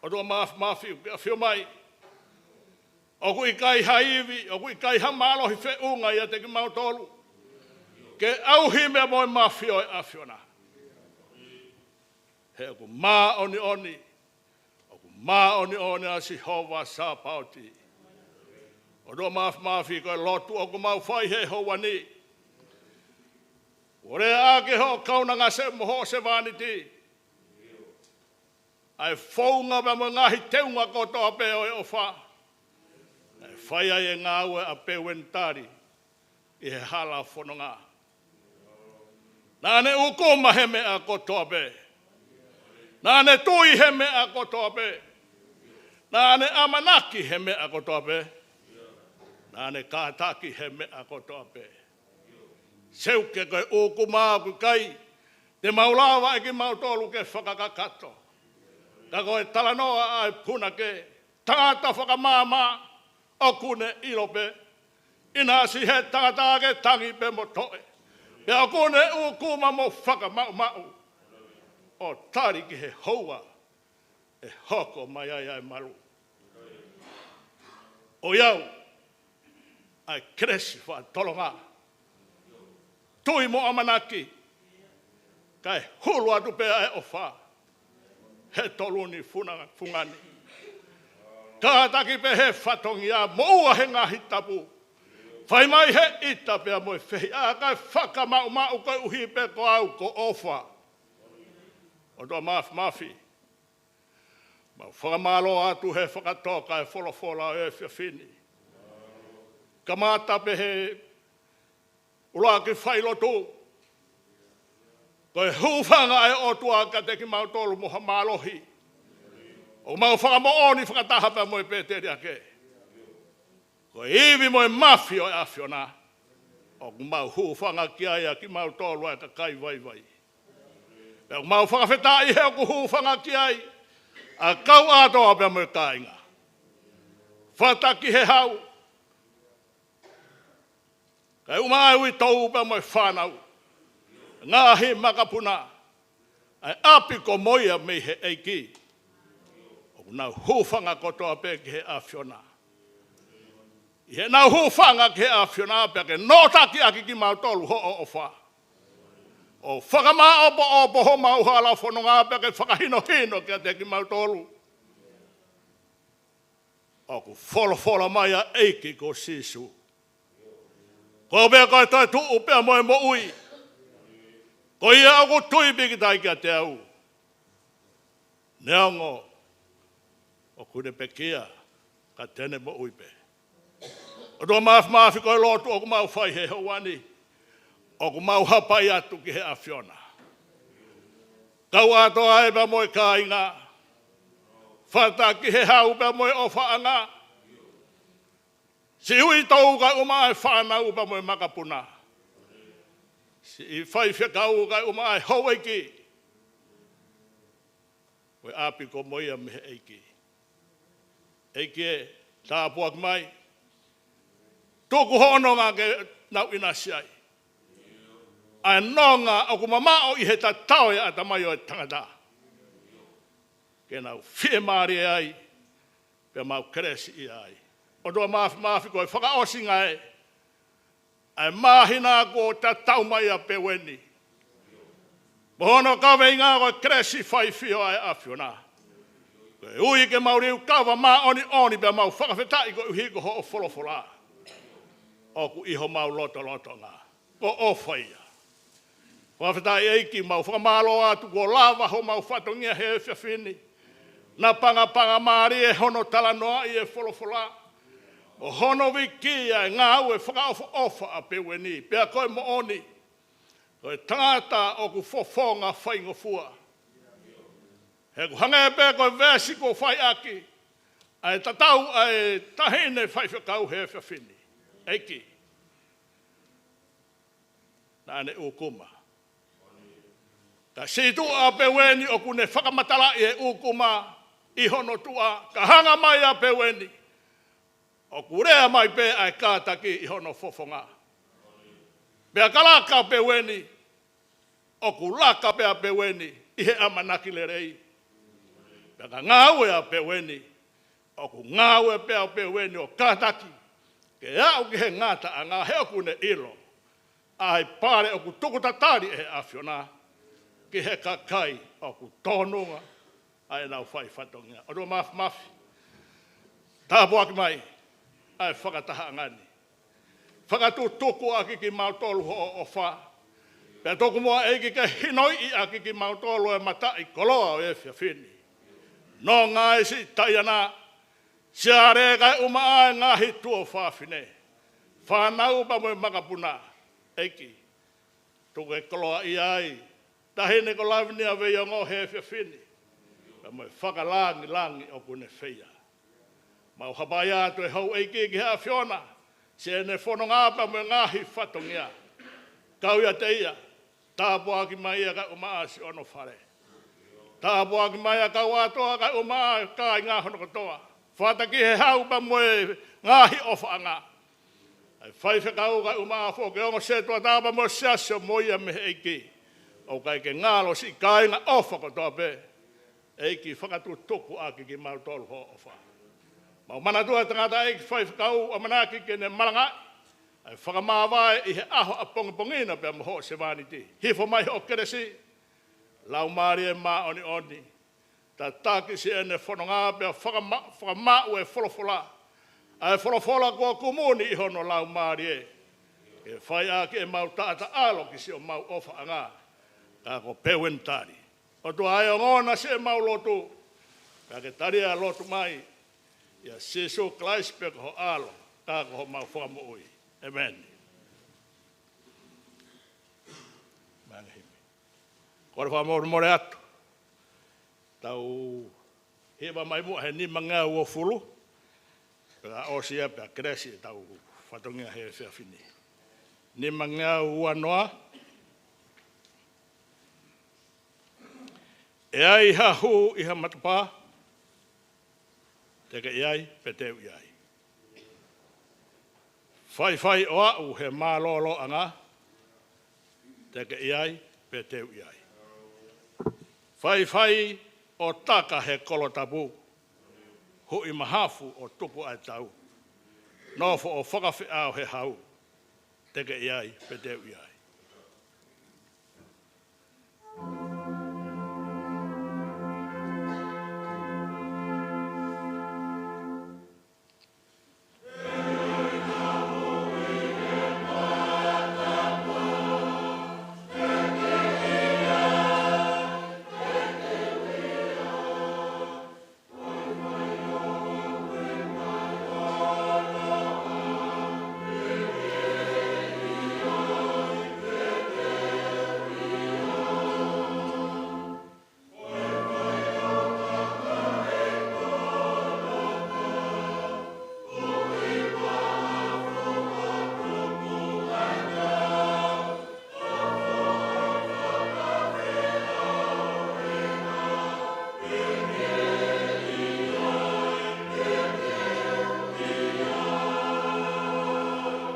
ʻOtua Māfimafi, ʻoku ke ʻafio mai. ʻOku ʻikai ha ivi, ʻoku ʻikai ha mālohi feʻunga ʻiate kimautolu ke ʻauhi mei he moʻui māfio ʻa e ʻAfiona. He ʻoku māʻoniʻoni, ʻoku māʻoniʻoni ʻa Sihova Sāpaoti. ʻOtua Māfimafi, ko e lotu ʻoku mau fai he houa ni, ʻoku lea ʻaki hoʻo kaunangase mo hoʻo sevāniti. ʻa e founga pea mo e ngaahi teunga kotoa pē ʻo e ʻofa, ʻe fai ai e ngāue ʻa Peueni Tali ʻi he hala fononga. Naʻa ne ʻūkuma he meʻa kotoa pē. Naʻa ne tui he meʻa kotoa pē. Naʻa ne ʻamanaki he meʻa kotoa pē. Naʻa ne kātaki he meʻa kotoa pē. Seuke, ko e ʻūkuma ʻoku ʻikai te mau lava ʻe kimautolu ke fakakakato. Ka ko e talanoa ʻa e punake, tangata fakamaama, ʻoku ne ʻilo pē. ʻInasi he tangata ke tangi pē mo toe. Pea ʻoku ne ʻūkuma mo fakamaʻumaʻu ʻo tali ki he houa ʻe hoko mai ai ʻa e malu. ʻOi au, ʻa e kelesi fakatolonga, tui mo ʻamanaki, kae hulu atu pē ʻa e ʻofa he toluni funa-, fungani. Kātaki pē he fatongia, moʻua he ngaahi tapu. Fai mai he ʻita pea mo e fehiʻa, kae fakamaʻumaʻu koeʻuhi pē ko au ko ʻOfa. ʻOtua Māfimafi, mau fakamālō atu he fakatoka e folofola ʻo e efiafi ni. Kamata pē he ʻuluaki failotu, ko e hūfanga ʻa e ʻOtua kiate kimautolu mo ha mālohi. ʻOku mau fakamoʻoni fakataha pea mo e pēteliake, ko e ivi mo e mafi ʻo e ʻAfiona ʻoku mau hūfanga ki ai ʻa kimautolu ʻa e kakai vaivai. Pea ʻoku mau fakafetaʻi he ʻoku hūfanga ki ai ʻa e kau ʻātoa pea mo e kāinga. Fata ki he hau, kae ʻumaʻā e uitou pea mo e fānau, ngaahi makapuna, ʻa e ʻapi ko Moia mei he ʻEiki. ʻOku nau hūfanga kotoa pē ki he ʻAfiona. ʻI heʻenau hūfanga ki he ʻAfiona pea ke nōtaki ʻaki kimautolu hoʻo ʻofa, ʻo fakamāʻopoʻopo homau hala fononga pea ke fakahinohino kiate kimautolu ʻoku folofola mai ʻa e ʻEiki ko Sīsū. Ko au pē ko e toetuʻu pea mo e moʻui. Ko ia ʻoku tui pīkitai kiate au, neongo ʻoku ne pekia, ka te ne moʻui pē. ʻOtua Māfimafi, ko e lotu ʻoku mau fai he houa ni, ʻoku mau hapai atu ki he ʻAfiona. Kau ʻātoa pea mo e kāinga, fata ki he hau pea mo e ʻofaʻanga, siʻi uitou kae ʻumaʻā e fānau pea mo e makapuna, siʻi faifekau kae ʻumaʻā e houʻeiki, ko e ʻapi ko Moia mei he ʻEiki. ʻEiki ē, tāpuaki mai, tuku hoʻo nonga ke nau ʻinasi ai. ʻA e nonga ʻoku mamaʻo ʻi he tatau e ʻatamai ʻo e tangata, ke nau fiemālie ai, pea mau kelesiʻia ai. ʻOtua Māfimafi, ko e fakaʻosinga ē ʻa e māhina kuo tatau mai ʻa Peueni, mo hono kaveinga ko e kelesi faifio ʻa e ʻAfiona. Ko e ui ke mau liukava māʻoniʻoni pea mau fakafetaʻi koeʻuhi ko hoʻo folofola ʻoku ʻi homau lotolotonga. Ko ʻOfa ia. Fakafetaʻi ʻEiki, mau fakamālō atu kuo lava homau fatongia he efiafi ni. Naʻe pangapanga mālie hono talanoaʻi e folofola, mo hono viki ʻa e ngāue fakaʻofoʻofa ʻa Peueni, pea ko e moʻoni, ko e tangata ʻoku fofonga faingofua. He ʻoku hangē pē ko e veesi kuo fai ʻaki, ʻa e tatau ʻa e taʻahine faifekau he efiafi ni. ʻEiki, naʻa ne ʻūkuma. Ka sītuʻa ʻa Peueni ʻoku ne fakamatalaʻi e ʻūkuma ʻi hono tuʻa, ka hanga mai ʻa Peueni ʻoku lea mai pē ʻa e kātaki ʻi hono fofonga. Pea ka laka ʻa Peueni, ʻoku laka pē ʻa Peueni ʻi he ʻamanaki lelei. Pea ka ngāue ʻa Peueni, ʻoku ngāue pē ʻa Peueni ʻo kātaki ke aʻu ki he ngataʻanga, he ʻoku ne ʻilo ʻa e pale ʻoku tuku tatali ʻe he ʻAfiona ki he kakai ʻoku tōnunga ʻa ʻenau fai fatongia. ʻOtua Māfimafi, tāpuaki mai ʻa e fakatahaʻanga ni. Fakatutuku ʻaki kimautolu hoʻo ʻofa. Pea tuku muʻa ʻEiki ke hinoiʻi ʻaki kimautolu e mataʻikoloa ʻo e efiafi ni. Nonga ai siʻi taiana, Siale kae ʻumaʻā e ngaahi tuofāfine, fānau pea mo e makapuna. ʻEiki, tuku e koloaʻia ai Taʻahine ko Lavinia Veiongo he efiafi ni, pea mo e fakalāngilangi ʻoku ne feia. Mau hapai atu ʻe houʻeiki ki he ʻAfiona, siʻene fononga pea mo e ngaahi fatongia. Kau ʻiate ia, tāpuaki mai ia kae ʻumaʻā siʻono fale. Tāpuaki mai ʻa e kau ʻātoa kae ʻumaʻā e kāinga hono kotoa. Fataki he hau pea mo e ngaahi ʻofaʻanga. ʻA e faifekau kae ʻumaʻā foki e ongo sētuata pea mo e siasi ʻo mo ia mei he ʻEiki. ʻOku ʻikai ke ngalo siʻi kāinga ʻofa kotoa pē. ʻEiki, fakatutuku ʻaki kimautolu ho ʻofa. Mau manatua e tangataʻeiki faifekau, ʻamanaki ke ne malangaʻi ʻa e fakamāvae ʻi he ʻaho ʻapongipongi na pea mo hoʻo sevāniti. Hifo mai hoʻo kelesi, Laumālie Māʻoniʻoni, tataki siʻene fononga pea fakama-, fakamaʻu e folofola. ʻA e folofola kuo kumuni ʻi hono Laumālie, ke fai ʻaki ʻemau taʻataʻalo ki siʻomau ʻofaʻanga, ka ko Peuveni Tali. ʻOtua ē, ongona siʻemau lotu, ka ke tali ʻa e lotu mai, ʻia Sīsū Kalaisi pē ko ho ʻAlo, ka ko homau Fakamoʻui. ʻĒmeni. Manahimi. Kole fakamolemole atu. Tau hiva mai muʻa he nimangeau uofulu. Pea ʻosi ia pea kelesi ʻetau fatongia he efiafi ni. Nimangeau uanoa. ʻE ai ha hū ʻi ha matapā, te ke ʻi ai, pe te u ʻi ai. Faifai ʻo aʻu he mālōlōʻanga, te ke ʻi ai, pe te u ʻi ai. Faifai ʻo taka he kolo tapu, huʻi mahafu ʻo tuku ʻa e tau, nofo ʻo fakafeʻao he hau, te ke ʻi ai, pe te u ʻi ai.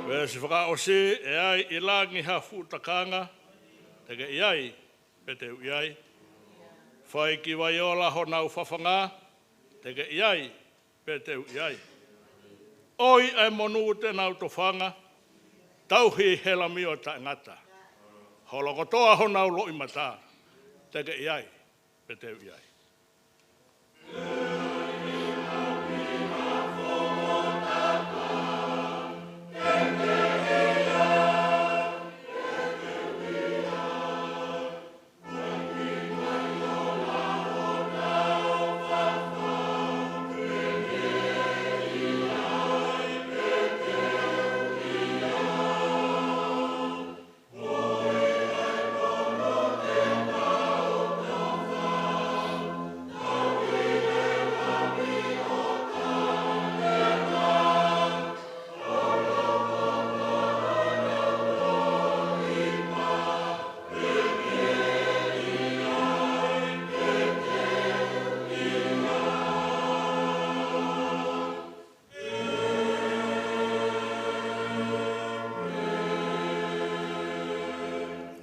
Veesi fakaʻosi, ʻe ai ʻi langi ha fuʻu takanga, te ke ʻi ai, pe te u ʻi ai. Fai ki Vaiola honau fafanga, te ke ʻi ai, pe te u ʻi ai. ʻOi ʻa e monū te nau tofanga, tauhi he Lami ʻo taʻengata. Holo kotoa honau loʻimata, te ke ʻi ai, pe te u ʻi ai.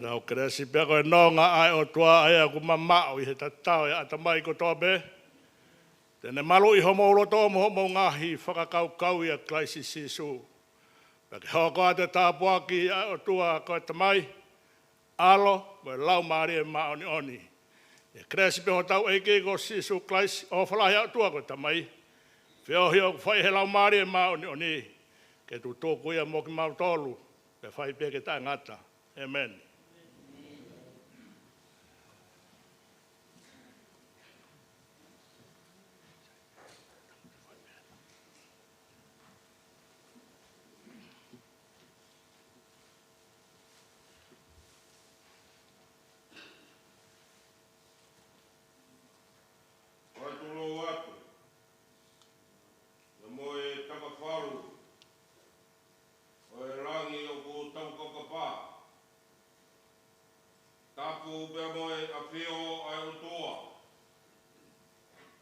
Naʻa kelesi pea ko e nonga ʻa e ʻOtua ʻa ia ʻoku mamaʻo ʻi he tatau ʻa e ʻatamai kotoa pē, te ne maluʻi homou loto mo hoʻomou ngaahi fakakaukau ʻia Kalaisi Sīsū. Pea ke hoko atu e tāpuaki ʻa e ʻOtua ko e Tamai, ʻAlo, mo e Laumālie Māʻoniʻoni. ʻE kelesi pē hotau ʻEiki ko Sīsū Kalaisi, ʻofa lahi ʻa e ʻOtua ko e Tamai, feohi ʻoku fai ʻe he Laumālie Māʻoniʻoni, ke tutuku ia mo kimautolu, pea fai pē ke taʻengata. ʻĒmeni.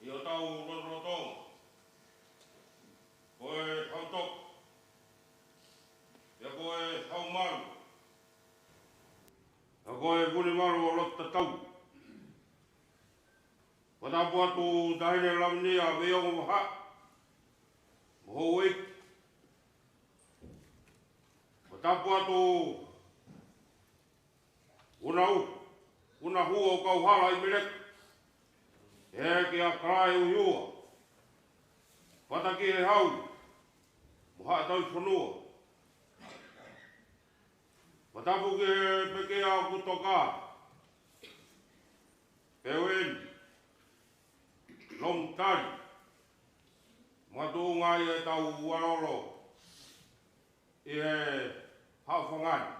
ʻi hotau lotolotonga, ko e Hau Toko, pea ko e Hau Malu, pea ko e Vunivalu ʻo Lototatau. Fakatapu atu Taʻahine Lavinia Veiongo Vahaʻi, mo houʻeiki. Fakatapu atu Unau, Unahua ʻo Kauhala ʻi Meleka, ʻe ki a Kalae Uhiua, Fataki e Hau, mo Haʻa Tauhi Fonua. Fakatapu ki he Pekia ʻo Kutoka, Peweni, Longitali, makatuʻunga ʻi heʻetau ualolo ʻi he Haʻofanga ni.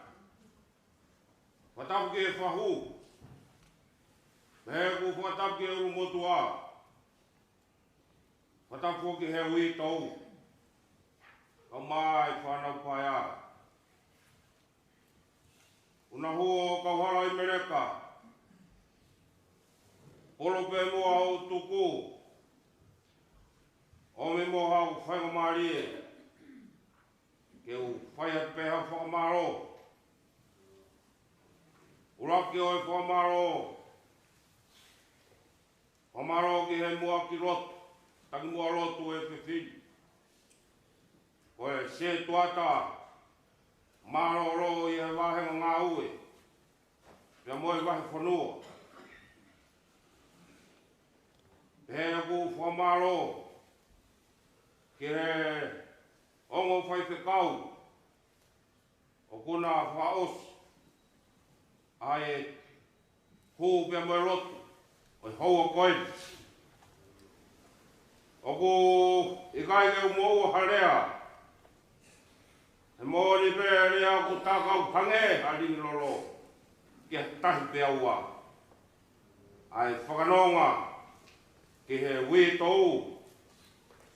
Fakatapu ki he Fahu, pea ʻoku ou fakatapu ki he ʻulumotuʻa. Fakatapu ki he uitou, kae ʻumaʻā e fānau paea. Unahua ʻo Kauhala ʻi Meleka, polo pē muʻa hoʻo tuku, ʻomi muʻa haʻo faingamālie ke u fai atu pē haʻaku fakamālō. ʻUluaki ʻo e fakamālō, fakamālō ki he muʻaki lotu, taki muʻa lotu ʻo e efiafi ni, ko e Setuata mālōlō ʻi he vahenga ngāue, pea mo e vahefonua. Pea ʻoku ou fakamālō ki he ongo faifekau ʻoku na fakaʻosi ʻa e hū pea mo e lotu ʻo e houa ko eni. ʻOku ʻikai ke u moʻua ha lea, he moʻoni pē lea ʻoku takau hangē ha lingi lolo ki ha tahi pē ʻe ua. ʻA e fakanonga ki he uitou,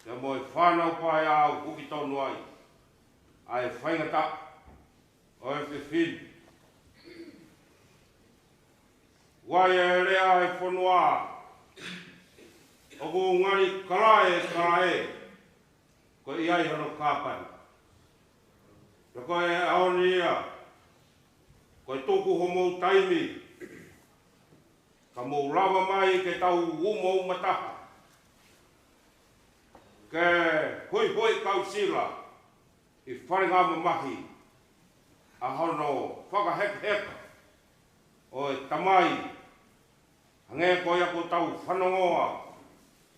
pea mo e fānau paea ʻoku huki tonu ai ʻa e faingataʻa ʻo e efiafi ni. ʻOku ʻi ai e lea ʻa e fonua, ʻoku ngali kalaʻe e kalaʻe, ko e ʻi ai hono kāpani. Pea ko e ʻaho ni ia, ko e tuku homou taimi, ka mou lava mai ke tau umauma taha, ke huihui kausila ʻi he fale ngāue mamahi ʻa hono fakahekeheka ʻo e Tamai, hangē ko ia kuo tau fanongoa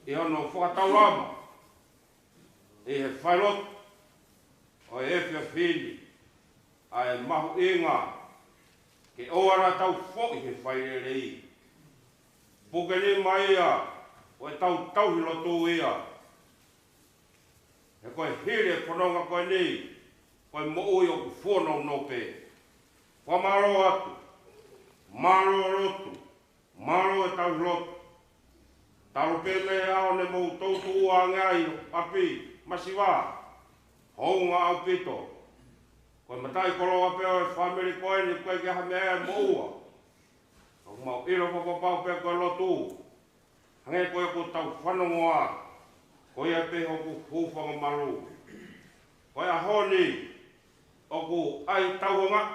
ʻi hono fakataulama ʻi he failotu ʻo e efiafi ni, ʻa e mahuʻinga ke ʻoua naʻa tau foʻi he failelei. Puke nima ia ʻo ʻetau tauhi lotu ia. He ko e hili e fononga ko eni, ko e moʻui ʻoku fuonounou pē. Fakamālō atu, mālō lotu, mālō e tauhi lotu. Talu pē mei he ʻaho ne mou toutuʻua ange ai ʻapi masiva, hounga ʻaupito. Ko e mataʻikoloa pē ʻo e fāmili ko eni, ʻoku ʻikai ke ʻi ai ha meʻa ʻe moʻua. ʻOku mau ʻilo fakapapau pē ko e lotu, hangē ko ia kuo tau fanongoa, ko ia pē hoku hūfanga malu. Ko e ʻaho ni, ʻoku ʻai tauangaʻi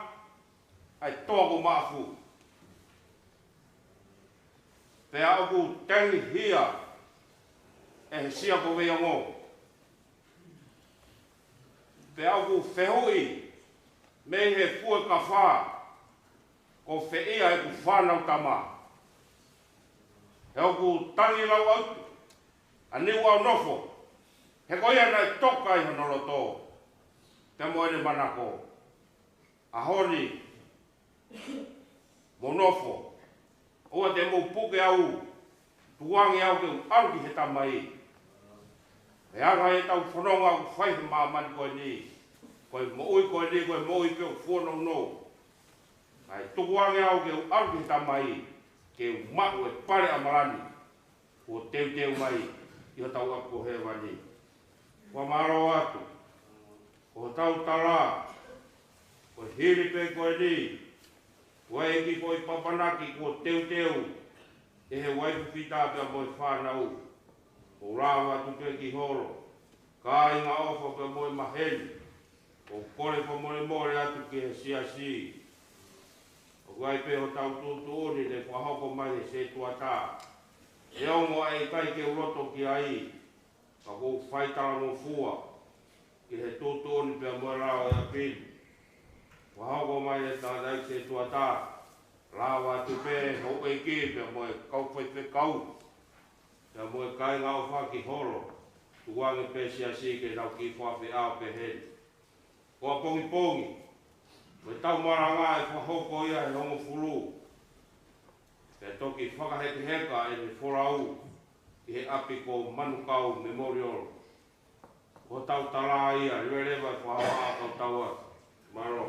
ʻa e toa ko Maʻafu. Pea ʻoku tengihia ʻe he sia ko Veiongo. Pea ʻoku fehuʻi mei he fuekafa, ko fē ia ʻeku fānau tama. He ʻoku tangi lau atu ʻa Niuaunofo, he ko ia naʻe toka ʻi hono loto, pea mo ʻene manako. ʻAho ni, mou nofo, ʻoua te mou puke au, tukuange au ke u ʻalu ki he Tamai. He anga ʻetau fononga ʻoku fai he māmani ko eni, ko e moʻui ko eni, ko e moʻui pē ʻoku fuonounou. Kae tukuange au ke u ʻalu ki he Tamai, ke u maʻu e pale ʻa Malani kuo teuteu mai ʻi hotau ʻapi ko hēvani. Fakamālō atu, ko hotau tala, ko e hili pē ko eni, ko e ʻEiki ko ʻi Papanaki kuo teuteu ʻe he uaifi Pita pea mo e fānau. ʻOku lava atu pē ki holo, kāinga ʻofa pea mo e maheni, ʻoku kole fakamolemole atu ki he siasi. ʻOku ʻi ai pē hotau tuʻutuʻuni ne fakahoko mai he setuata. ʻE ongo ʻa e ʻikai ke u loto ki ai, ka ʻoku ou fai talangofua ki he tuʻutuʻuni pea mo e lao ʻa e ʻapi ni. Fakahoko mai ʻe he tangataʻeiki setuata, lava atu pē houʻeiki pea mo e kau faifekau, pea mo e kāinga ʻofa ki holo, tukuange pē siasi ke nau kiʻi fakafeʻao pehē ni. Ko ʻapongipongi, ko e tau malanga ʻe fakahoko ia he hongofulu, pea toki fakahekeheka ʻene folau ʻi he ʻapi ko Manukau Memorial. Ko hotau tala ia, leveleva e fakahā kau tau atu. Mālō.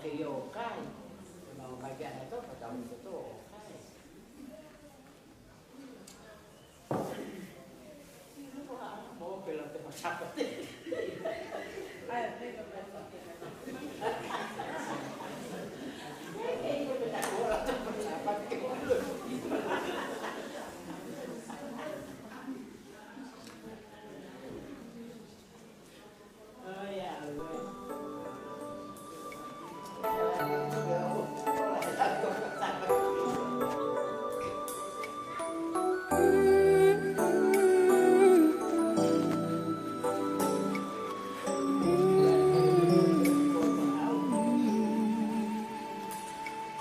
Ke ʻio kai. Mau mai ke ana tō, ka tau ke tō kai.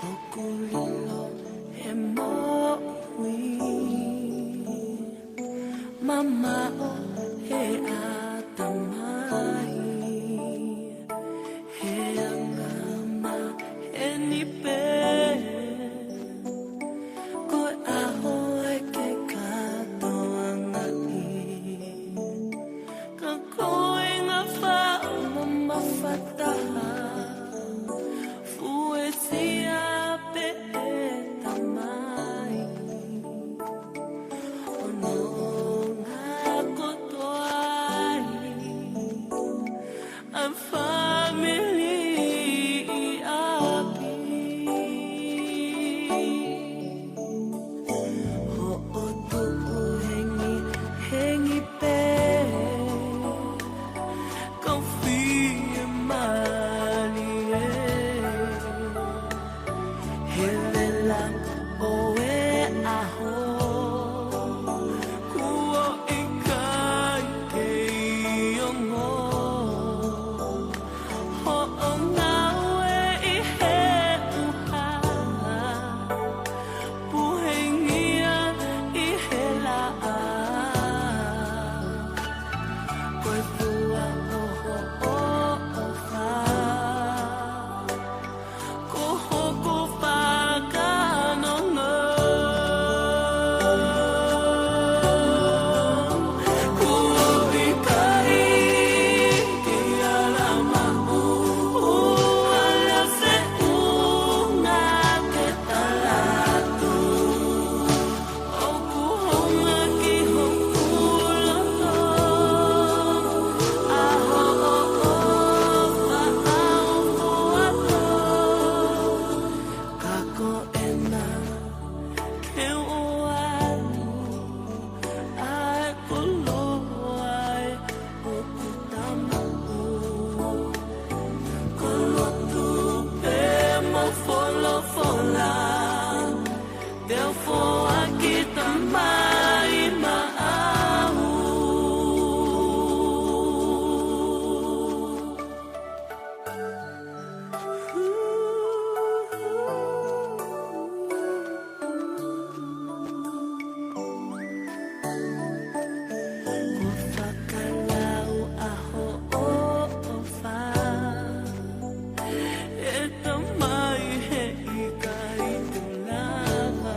ʻOku lilo he moʻui, mamaʻo he ʻatamai, he anga maheni pē, ko e ʻaho ē ke kātoangaʻi. Ka ko e ngaahi faʻu mamafa taha, fuesia pē ʻe Tamai, ʻo nonga kotoa ai ʻa e fāmili ʻi ʻapi. Hoʻo tuʻu hengihengi pē, kau fiemālie. He vela ʻo e ʻaho, kuo ʻikai kei ongo hoʻo ngāue ʻi he ʻuha, puhengia ʻi he laʻā. Ko e fua ʻo hoʻo ʻofa, ko hoku fakanonga. Kuo ʻikai ke ala maʻu, ʻo ala feʻunga ke tala atu. ʻOku hounga ki hoku loto ʻa hoʻo ʻofa ʻaupito. Ka ko ena ke u ʻoatu ʻa e koloa ē ʻoku ta maʻu. Ko e lotu pē mo e folofola, te u foaki, Tamai, maʻau. Kuo fakalau ʻa hoʻo ʻofa, ʻe Tamai, he ʻikai te u lava.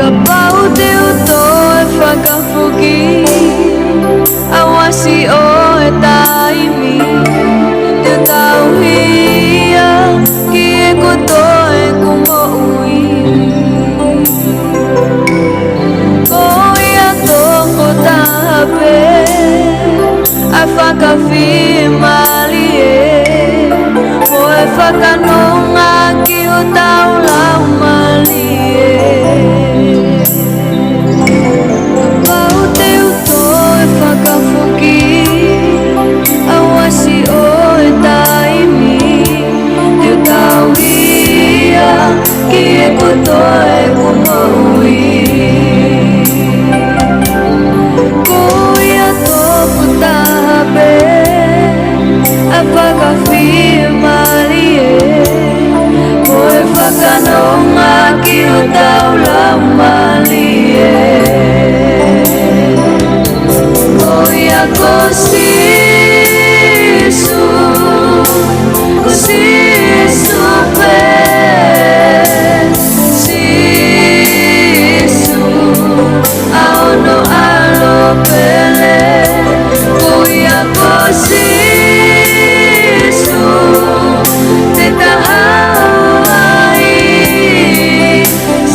Kapau te u toe fakafoki, ʻaua siʻo e taimi, te u tauhi ia ki heʻeku toe ʻeku moʻui. Ko ia tokotaha pē ʻa e fakafiemālie, mo e fakanonga ki hotau laumālie. Kapau te u toe fakafoki, ʻaua siʻo e taimi, te u tauhi ia ki heʻeku toe ʻeku moʻui. Ko ia tokotaha pē ʻa e fakafiemālie, mo e fakanonga ki hotau laumālie. Ko ia ko Sīsū, ko Sīsū pē, Sīsū, ʻa hono ʻAlo pele, ko ia ko Sīsū, te ta haʻu ai,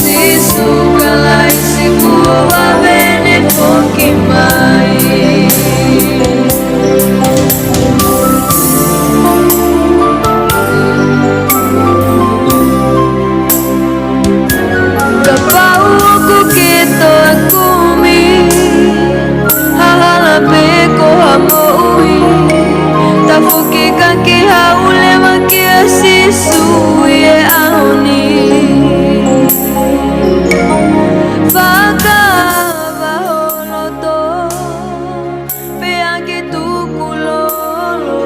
Sīsū Kalaisi kuo vave ne foki mai. Kapau ʻoku ke toe kumi ha hala pe ko ha moʻui, tafoki ka ke haʻu leva kia Sīsū ʻi he ʻaho ni. Fakaava ho loto, pea ke tuku lolo,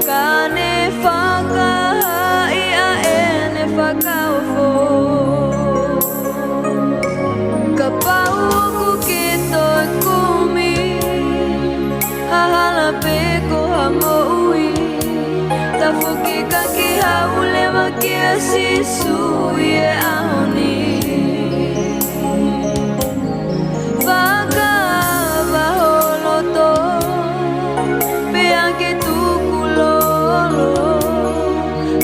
ka ne fakahaaʻi ʻa ʻene fakaofo. Kapau ʻoku ke toe kumi ha hala pe ko ha moʻui, tafoki ka ke haʻu leva kia Sīsū ʻi he ʻaho ni. Fakaava ho loto, pea ke tuku lolo,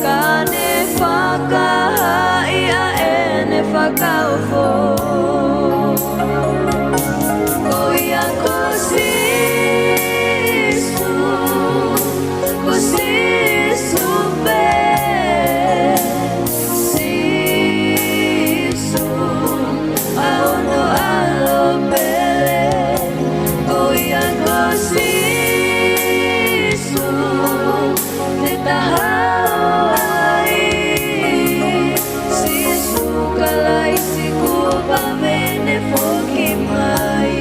ka ne fakahaaʻi ʻa ʻene fakaofo. Ko ia ko Sīsū, ko Sīsū pē, Sīsū, ʻa hono ʻAlo pele, ko ia ko Sīsū, te ta haʻu ai, Sīsū Kalaisi kuo vave ne foki mai.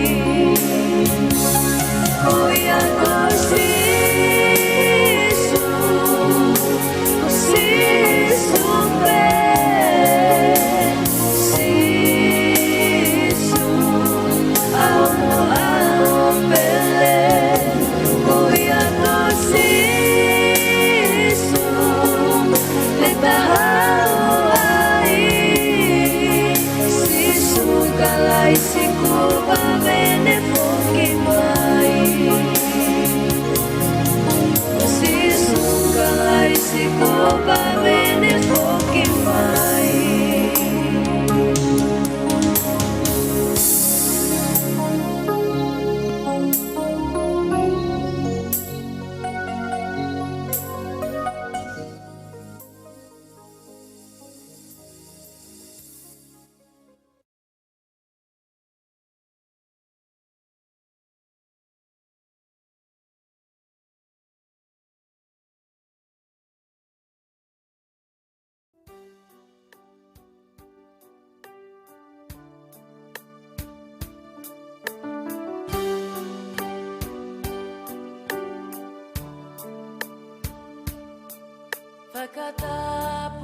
Kata